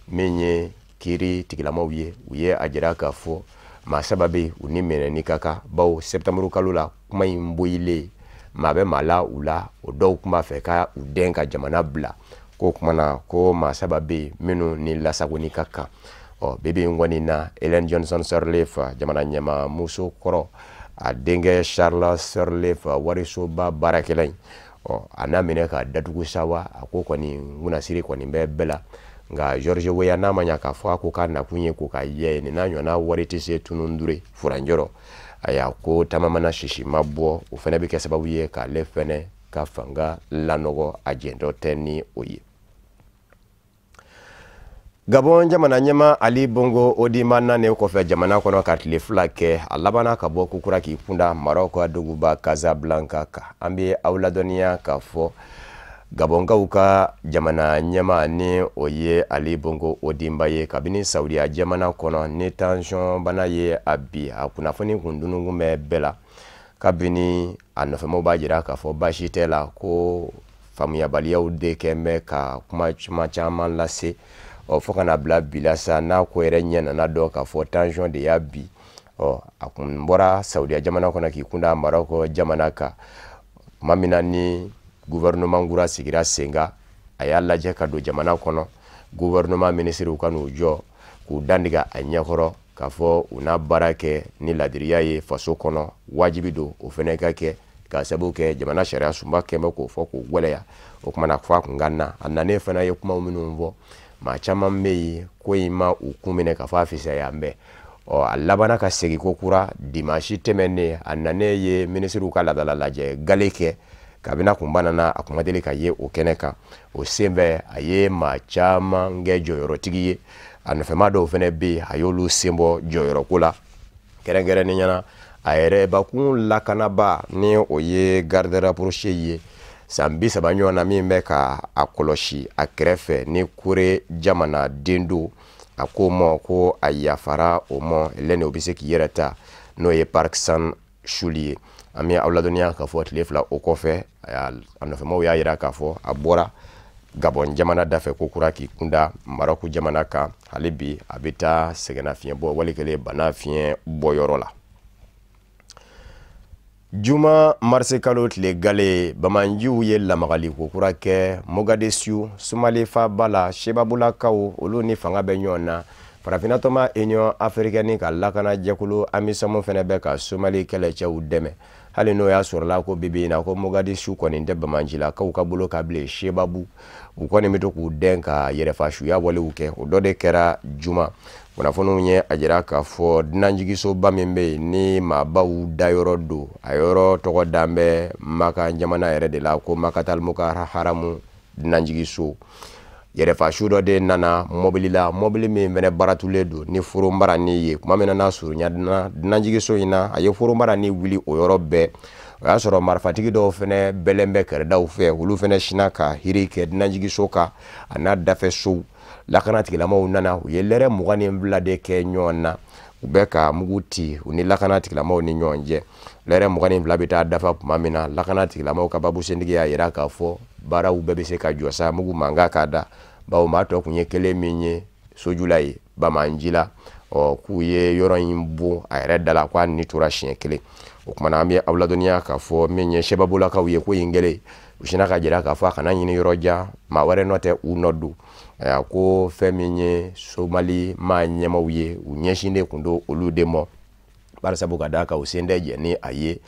min ye kiiri tigilamaw ye, u ye a jira k'a fɔ maa saba bɛ yen, u ni minɛni ka kan, bawo septembre kalo la kuma in boyilen, maa bɛ maa la u la, o dɔw tun b'a fɛ ka u den ka jamana bila ko kuma na, ko maa saba bɛ yen minnu ni lasagoni ka kan. Ɔ, bibi in kɔni na, Ellen Johnson Sirleaf, jamana ɲɛmaa muso kɔrɔ, a denkɛ Charles Sirleaf, warisoba baarakɛla in, ɔ, a n'a minɛ ka datugu sa wa, a ko kɔni kunnasiri kɔni bɛ bɛɛ la. Nka George Weah, n'a ma ɲa k'a fɔ a ko k'a nakun ye k'o ka yɛ nin n'a ɲɔgɔnna wari tɛ se tunun dure furanjɔrɔ, ayiwa, ko taama mana sisi ma bɔ, o fana bɛ kɛ sababu ye k'ale fɛnɛ ka fanga lanɔgɔ, a jɛntɔ tɛ ni o ye. Gabon jamana ɲɛma Ali Bongo Ondimba nanen kɔfɛ jamana kɔnɔ ka tile 2 kɛ, a labanna ka bɔ kokura k'i kunda Maroc ka duguba Casablanca kan. An bɛ aw ladɔnniya k'a fɔ Gabonkaw ka jamana ɲɛma, ni o ye Ali Bongo Ondimba ye, kabini Saudiya jamana kɔnɔ ni tension bana ye a bi, a kunnafoni kun dununkun bɛ bɛɛ la. Kabini a nɔfɛmaw b'a jira k'a fɔ baasi tɛ la, ko faamuyabaliyaw de kɛ bɛ ka kuma caman lase. Ɔ, fo kana bila bi la sa, n'a ko yɛrɛ ɲɛ nana dɔn k'a fɔ tension de y'a bi. Ɔ, a kun bɔra Saudiya jamana kɔnɔ k'i kunda Maroc jamana kan tuma min na ni gouvernement kura sigira sen kan, a y'a lajɛ ka don jamana kɔnɔ, gouvernement ministres ka n'u jɔ k'u dantigɛ a ɲɛkɔrɔ k'a fɔ u n'a baara kɛ ni ladiriya ye faso kɔnɔ, wajibi don o fana ka kɛ, k'a sababu kɛ jamana sariya sunba kɛn bɛ k'o fɔ k'o gwɛlɛya. O kumana fɔ a kun ka na, a nanen fana ye kumaw minnu fɔ, maa caman bɛ yen ko in ma u kun minɛ k'a fɔ a fisaya bɛɛ. Ɔ, a labanna ka segin ko kura dimanche tɛmɛnen, a nanen ye minisiriw ka laadala lajɛ gale kɛ. Kabini a kun banana, a kun ma deli ka ye o kɛnɛ kan. O senfɛ, a ye maa caman kɛ jɔyɔrɔtigi ye, a nɔfɛmaa dɔw fana bɛ yen, a y'olu sen bɔ jɔyɔrɔko la, kɛrɛnkɛrɛnnenya la a yɛrɛ bakun lakanaba, ni o ye garde rapproché ye san 30 ɲɔgɔn na, min bɛ ka a kɔlɔsi a kɛrɛfɛ, ni Kore jamana den don. A ko ma ko a yafara o ma lɛnɛ, o bɛ se k'i yɛrɛ ta, n'o ye Park San Chul ye. An bɛ aw ladɔnniya k'a fɔ tile 2 o kɔfɛ, a nɔfɛmaw y'a jira k'a fɔ a bɔra Gabon jamana dafɛ ko kura k'i kunda Maroc jamana kan. Hali bi a bɛ taa sɛgɛnnafiɲɛ bɔ wali kelen bana fiɲɛ bɔyɔrɔ la. Juma marisi kalo tile gale, bamanjiw ye lamagali ko kura kɛ Mogadishu, Somali faaba la. Sebabulakaw, olu ni fanga bɛ ɲɔgɔn na. Farafinna tɔnba Union africaine ka lakana jɛkulu AMISOM fɛnɛ bɛ ka Somali kɛlɛcɛw dɛmɛ, hali n'o y'a sɔrɔla ko bibi in na ko Mogadishu kɔni tɛ bamanjilakaw ka bolo ka bilen. Sebabu u kɔni bɛ to k'u dɛn ka yɛrɛfasuya walew kɛ, o dɔ de kɛra juma. Kunnafoniw ye a jira k'a fɔ dunanjiginsoba min bɛ yen ni maabaw dayɔrɔ don, a yɔrɔ tɔgɔ dan bɛ Makan jamana yɛrɛ de la, ko Makatal Haramu dunanjiginso, yɛrɛfasu dɔ de nana mɔbili la, mɔbili min fɛnɛ baratulen don ni foronbarani ye. Tuma min na n'a surunya dunanjiginso in na, a ye foronbarani wuli o yɔrɔ bɛɛ. O y'a sɔrɔ marifatigi dɔw fɛnɛ bɛlɛn bɛ kɛrɛdaw fɛ, olu fɛnɛ sinna ka hiri kɛ dunanjiginso kan a n'a dafɛ sow. Lakana tigilamaw nana, u ye lɛrɛ 22 de kɛ ɲɔgɔn na, u bɛ ka mugu ci u ni lakana tigilamaw ni ɲɔgɔn cɛ. Lɛrɛ 22 bɛ taa dafa tuma min na, lakana tigilamaw ka babusentigi y'a jira k'a fɔ baaraw bɛɛ bɛ se ka jɔ sa, mugu mankan ka da, bawo maa tɔ kun ye kelen min ye sojula ye bamanji la. Ɔ, k'u ye yɔrɔ in bon a yɛrɛ da la, k'a ni tora siɲɛ kelen. O kumana an bɛ aw ladɔnniya k'a fɔ min ye sebabulakaw ye, ko in kɛlen, u sinna ka jira k'a fɔ a kana ɲini yɔrɔ jan, maa wɛrɛ nɔ tɛ, u nɔ don. Ayiwa, ko fɛn min ye Somali maa ɲɛmaw ye, u ɲɛsinnen kun don olu de ma, barisabu ka d'a kan u sen tɛ jɛ ni a ye.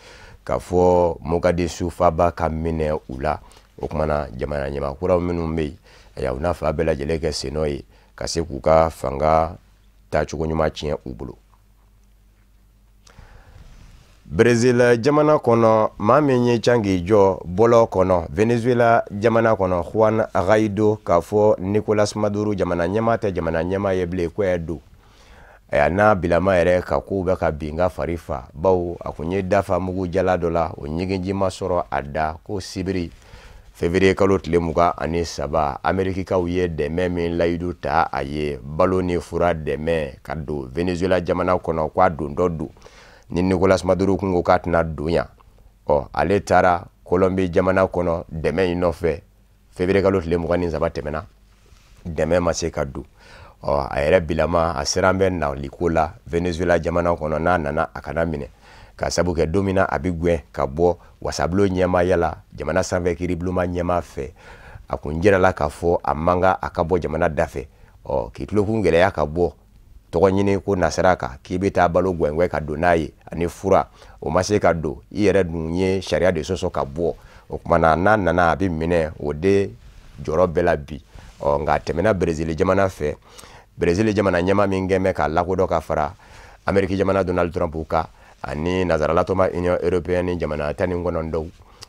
K'a fɔ Mogadishu faaba ka minɛ u la. O tuma na jamana ɲɛmaa kuraw minnu bɛ yen, ayiwa, u n'a fa bɛɛ lajɛlen kɛ sennɔ ye ka se k'u ka fanga taacogo ɲuman tiɲɛ u bolo. Brésil jamana kɔnɔ, maa min ye can k'i jɔ bɔlɔ kɔnɔ Venezuela jamana kɔnɔ, Juan Guaido, k'a fɔ Nicolas Maduro jamana ɲɛmaa tɛ jamana ɲɛmaa ye bilen, ko don a n'a bilama yɛrɛ ka kow bɛ ka bin ka fari fa, bawo a kun ye dafa mugu jala dɔ la, o ɲiginji ma sɔrɔ a da. Ko sibiri février kalo tile 23, Amerikikaw ye dɛmɛ min layidu ta a ye, balo ni fura dɛmɛ ka don Venezuela jamana kɔnɔ, k'a don dɔ don ni Nicolas Maduro kun ko k'a tɛna don yan. Ɔ, ale taara Colombie jamana kɔnɔ dɛmɛ in nɔfɛ. Février kalo tile 23 tɛmɛna, dɛmɛ ma se ka don. Ɔ, a yɛrɛ bilama a siran bɛ naliko la Venezuela jamana kɔnɔ, n'a nana a kana minɛ, ka sabu kɛ don min na a bɛ gɛn ka bɔ wasabulon ɲɛmaaya la, jamana sanfɛ kiiribulonba ɲɛmaa fɛ, a kun jirala k'a fɔ a man kan a ka bɔ jamana dafɛ. Ɔ, k'i tulokun gɛlɛya ka bɔ tɔgɔ ɲini ko nasira kan k'i bɛ taa balo gɛngɛn ka don n'a ye ani fura, o ma se ka don. I yɛrɛ dun ye sariya de sɔsɔ ka bɔ. O tuma na n'a nana a bɛ minɛ, o de jɔyɔrɔ bɛɛ la bi. Ɔ, nka a tɛmɛna Brésil jamana fɛ. Brésil jamana ɲɛmaa min kɛn bɛ k'a lakodɔn ka fara Amérique jamana Donald Trump kan ani nazaralatɔnba Union européenne jamana 19.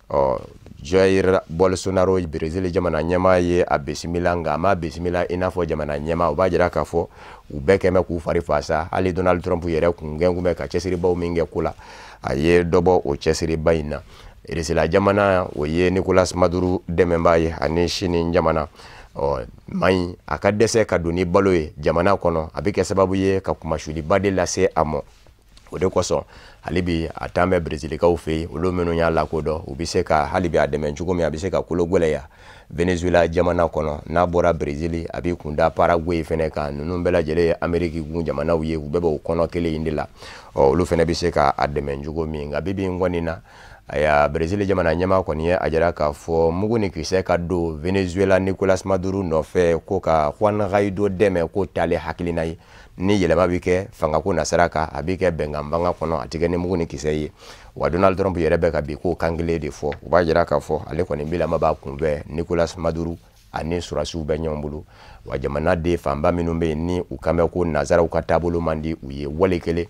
Ɔ, Jair Bolsonaro, Brésil jamana ɲɛmaa ye a bisimila, nka a ma bisimila i n'a fɔ jamana ɲɛmaa. O b'a jira k'a fɔ u bɛɛ kɛn bɛ k'u fari fa sa. Hali Donald Trump yɛrɛ kun gɛn kun bɛ ka cɛsiribaw min kɛ ko la, a ye dɔ bɔ o cɛsiriba in na. Irisila jamana, o ye Nicolas Maduro dɛmɛbaa ye, ani Sini jamana. Ɔ, maa in a ka dɛsɛ ka don ni balo ye jamana kɔnɔ, a bɛ kɛ sababu ye ka kumasuliba de lase a ma. O de kosɔn hali bi a taa bɛ Brezilikaw fɛ yen, olu minnu y'a lakodɔn, u bɛ se ka hali bi a dɛmɛ cogo min a bɛ se ka kolo gɛlɛya Venezuela jamana kɔnɔ. N'a bɔra Brezili, a bɛ kunda Paraguay fɛnɛ kan. Ninnu bɛɛ lajɛlen ye Ameriki gun jamanaw ye, u bɛɛ b'o kɔnɔ kelen in de la. Ɔ, olu fɛnɛ bɛ se ka a dɛmɛ cogo min. Nka bi bi in kɔni na, aya, Brezili jamana ɲɛmaa kɔni ye a jira k'a fɔ mugu ni kisɛ ka don Venezuela Nicolas Maduro nɔfɛ ko ka Juan Guaido dɛmɛ, k'o t'ale hakilina ye. Ni yɛlɛma bɛ kɛ fangako nasira kan, a bɛ kɛ bɛnkan fanga kɔnɔ, a tɛ kɛ ni mugu ni kisɛ ye. Wa Donald Trump yɛrɛ bɛ ka bi k'o kan kelen de fɔ. U b'a jira k'a fɔ ale kɔni bilama b'a kunbɛn, Nicolas Maduro ani sɔrɔdasiw bɛ ɲɔgɔn bolo. Wa jamanaden fanba minnu bɛ yen ni u kan bɛ ko nazaraw ka taabolo man di u ye, wale kelen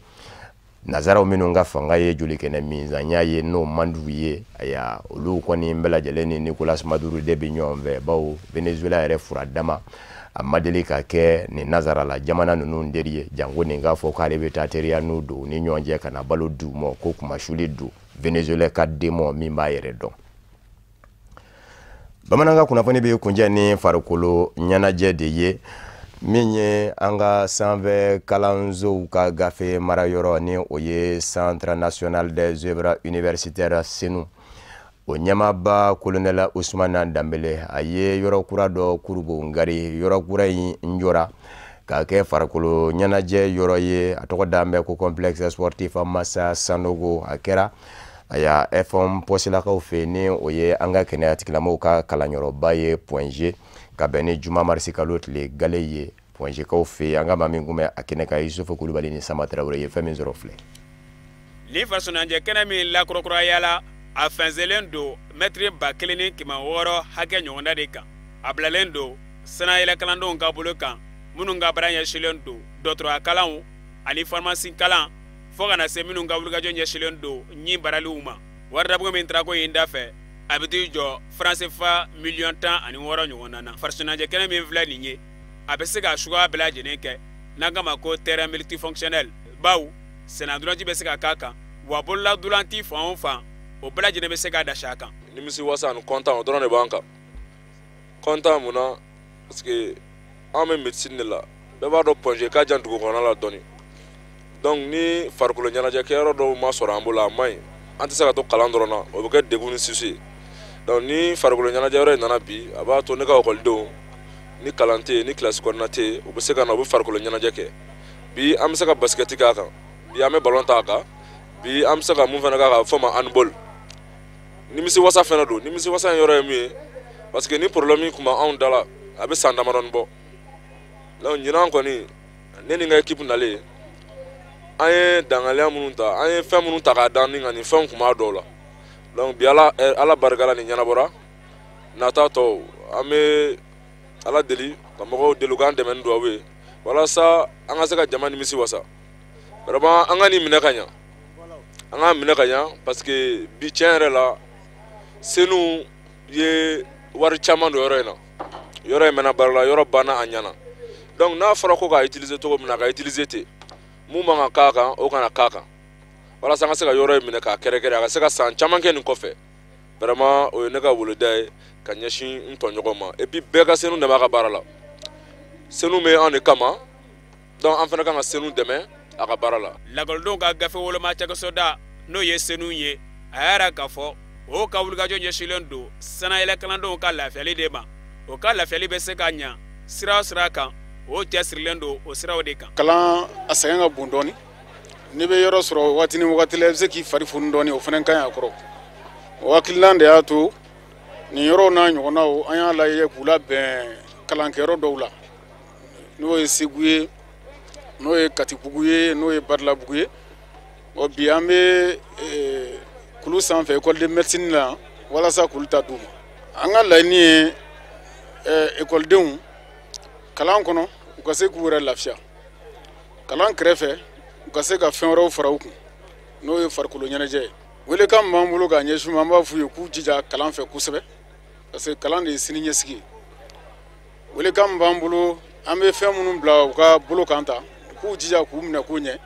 nazaraw minnu ka fanga ye jolikɛnɛ minzanya ye, n'o man d'u ye, ayiwa, olu kɔni bɛɛ lajɛlen ni Nicolas Maduro de bɛ ɲɔgɔn fɛ, bawo Venezuela yɛrɛ fura dama a ma deli ka kɛ nin nazarala jamana ninnu teri ye, janko nin k'a fɔ k'ale bɛ taa teriya n'u don ni ɲɔgɔn cɛ ka na balo d'u ma, ko kumasuli don Venezuela ka den mɔ min b'a yɛrɛ dɔn. Bamanankan kunnafoni bɛ kuncɛ ni farikolo ɲɛnajɛ de ye, min ye an ka sanfɛ kalansow ka gafe marayɔrɔ, ni o ye Centre national des œuvres universitaires CENOU. O ɲɛmaaba colonel Usumana Danbele, a ye yɔrɔ kura dɔ kurubongari. Yɔrɔ kura in jɔra k'a kɛ farikolo ɲɛnajɛ yɔrɔ ye, a tɔgɔ d'an bɛ ko complexe sportif Massa Sanogo. A kɛra aya FM pɔsilakaw fɛ, ni o ye an ka kɛnɛya tigilamɔgɔw ka kalanyɔrɔba ye Point G, ka bɛn ni juma marisi kalo tile gale ye Point G kaw fɛ. An ka maa min kun bɛ a kɛnɛ kan, Yusufu Kulubali ni Sama Tarawele ye fɛn min sɔrɔ filɛ. Nin fasonancɛ kɛnɛ min lakurakurayala, a fɛnsɛnlen don mɛtiri 1600 hakɛ ɲɔgɔnna de kan. A bilalen don sanayɛlɛ kalandenw ka bolo kan, minnu ka baara ɲɛsinlen don dɔgɔtɔrɔya kalanw ani farimasi kalan, fo ka na se minnu ka wulikajɔ ɲɛsinlen don ɲin baaraliw ma. Waridabugu min taara ko in da fɛ, a bɛ t'i jɔ franc CFA miliyɔn 16 ɲɔgɔnna na. Fasonancɛ kɛnɛ min filɛ nin ye, a bɛ se ka suguya bɛɛ lajɛlen kɛ, n'an k'a ma ko terrain multifonctionnel, bawo sennantolaci bɛ se ka k'a kan, wa bololadolanci fan o fan, o bɛɛ lajɛlen bɛ se ka dasi a kan. Nimisi wasa ani kɔntan, o dɔrɔn de b'an kan. Kɔntan mun na? Parce que an bɛ médecine de la, bɛɛ b'a dɔn Point G ka jan dugu kɔnɔna la dɔɔni. Donc ni farikolo ɲɛnajɛkɛyɔrɔ dɔw ma sɔrɔ an bolo, a man ɲi. An tɛ se ka to kalan dɔrɔn na, o bɛ kɛ degun ni sisi ye. Donc ni farikolo ɲɛnajɛyɔrɔ in nana bi, a b'a to ne ka ekɔlidenw, ni kalan tɛ yen, ni kilasi kɔnɔna tɛ yen, u bɛ se ka na, u bɛ farikolo ɲɛnajɛ kɛ. Bi an bɛ se ka basikɛti k'a kan, bi an bɛ balon ta a kan, bi an bɛ se ka mun fana k'a kan, a bɛ fɔ o ma handball. Nimisi wasa fana don. Nimisi wasa in yɔrɔ ye mun ye? Parce que ni problème kun b'anw da la, a bɛ san damadɔni bɔ. Donc ɲinan kɔni, ne ni n ka équipe nalen, an ye dangaliya minnu ta, an ye fɛn minnu ta k'a da ni kan, nin fɛnw kun b'a dɔw la. Donc bi Ala barika la, nin ɲɛnabɔra. Nata tɔw, an bɛ Ala deli ka mɔgɔw deli u k'an dɛmɛ ni duwawu ye walasa an ka se ka jama nimisi wasa. Vraiment, an ka nin minɛ ka ɲa, an k'a minɛ ka ɲa, parce que bi, tiɲɛ yɛrɛ la, Senu ye wari caman don yɔrɔ in na. Yɔrɔ in mɛnna baara la, yɔrɔ banna a ɲɛna. Donc n'a fɔra ko k'a utiliser cogo min na, a ka utiliser ten. Mun man ka k'a kan, o kana k'a kan, walasa an ka se ka yɔrɔ in minɛ k'a kɛrɛkɛrɛ, a ka se ka san caman kɛ nin kɔfɛ. Vraiment, o ye ne ka weleda ye ka ɲɛsin n tɔɲɔgɔn ma. Et puis bɛɛ ka Senu dɛmɛ a ka baara la. Senu bɛ anw de kama, donc an fana kan ka Senu dɛmɛ a ka baara la. Lakɔlidenw ka gafe woloma cakɛsoda, n'o ye Senu ye, a y'a yira k'a fɔ o ka wulikajɔ ɲɛsinnen don sanayɛlɛ kalandenw ka lafiyali de ma. O ka lafiyali bɛ se ka ɲa sira o sira kan, o cɛsirilen don o siraw de kan. Kalan a sɛgɛn ka bon dɔɔni. N'i bɛ yɔrɔ sɔrɔ waati ni wagati la, i bɛ se k'i fari foni dɔɔni, o fana ka ɲi a kɔrɔ. O hakilina de y'a to nin yɔrɔw n'a ɲɔgɔnnaw, an y'a lajɛ k'u labɛn kalankɛyɔrɔ dɔw la, n'o ye Segu ye, n'o ye Katibugu ye, n'o ye Badilabugu ye. Ɔ bi, an bɛ kulu sanfɛ, école de médecine la, walasa k'olu ta d'u ma. An ka laɲini ye ekɔlidenw kalan kɔnɔ, u ka se k'u yɛrɛ lafiya kalan kɛrɛfɛ, u ka se ka fɛn wɛrɛw fara u kun, n'o ye farikolo ɲɛnajɛ ye. Welekan min b'an bolo k'a ɲɛsin u ma, an b'a f'u ye k'u jija kalan fɛ kosɛbɛ, parce que kalan de ye sini ɲɛsigi ye. Welekan min b'an bolo, an bɛ fɛn minnu bila u ka bolo kan ta, u k'u jija k'u minɛ k'u ɲɛ.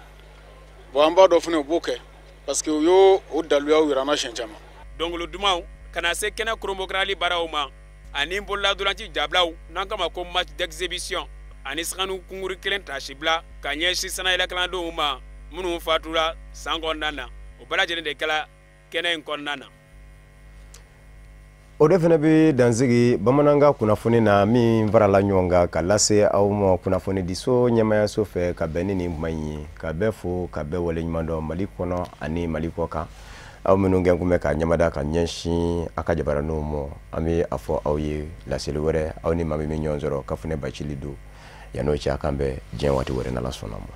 Bon, an b'a dɔn fana u b'o kɛ, parce que u y'o o daluyaw yira an na siɲɛ caman. Dɔnkili dumanw ka na se kɛnɛ koronbokarali baaraw ma ani bololadolanci jabilaw, n'an k'a ma ko match d'exhibition, ani sangani kunkuru kelen tasibila ka ɲɛsin sanayɛlɛ kalandenw ma minnu fatura san kɔnɔna na, o bɛɛ lajɛlen de kɛla kɛnɛ in kɔnɔna na. O de fana bɛ dansigi bamanankan kunnafoni na min farala ɲɔgɔn kan ka lase aw ma kunnafonidiso ɲɛmayaso fɛ ka bɛn ni nin kuma in ye. Ka bɛɛ fo, ka bɛɛ waleɲuman dɔn, Mali kɔnɔ ani Mali kɔ kan. Aw minnu kɛn kun bɛ ka ɲɛmada ka ɲɛsin a ka jabaraninw ma, an bɛ a fɔ aw ye laseli wɛrɛ, aw ni maa min bɛ ɲɔgɔn sɔrɔ. Kafunɛ Bacili don. Yann'o cɛ, a k'an bɛn diɲɛ waati wɛrɛ, n'Ala sɔnna ma.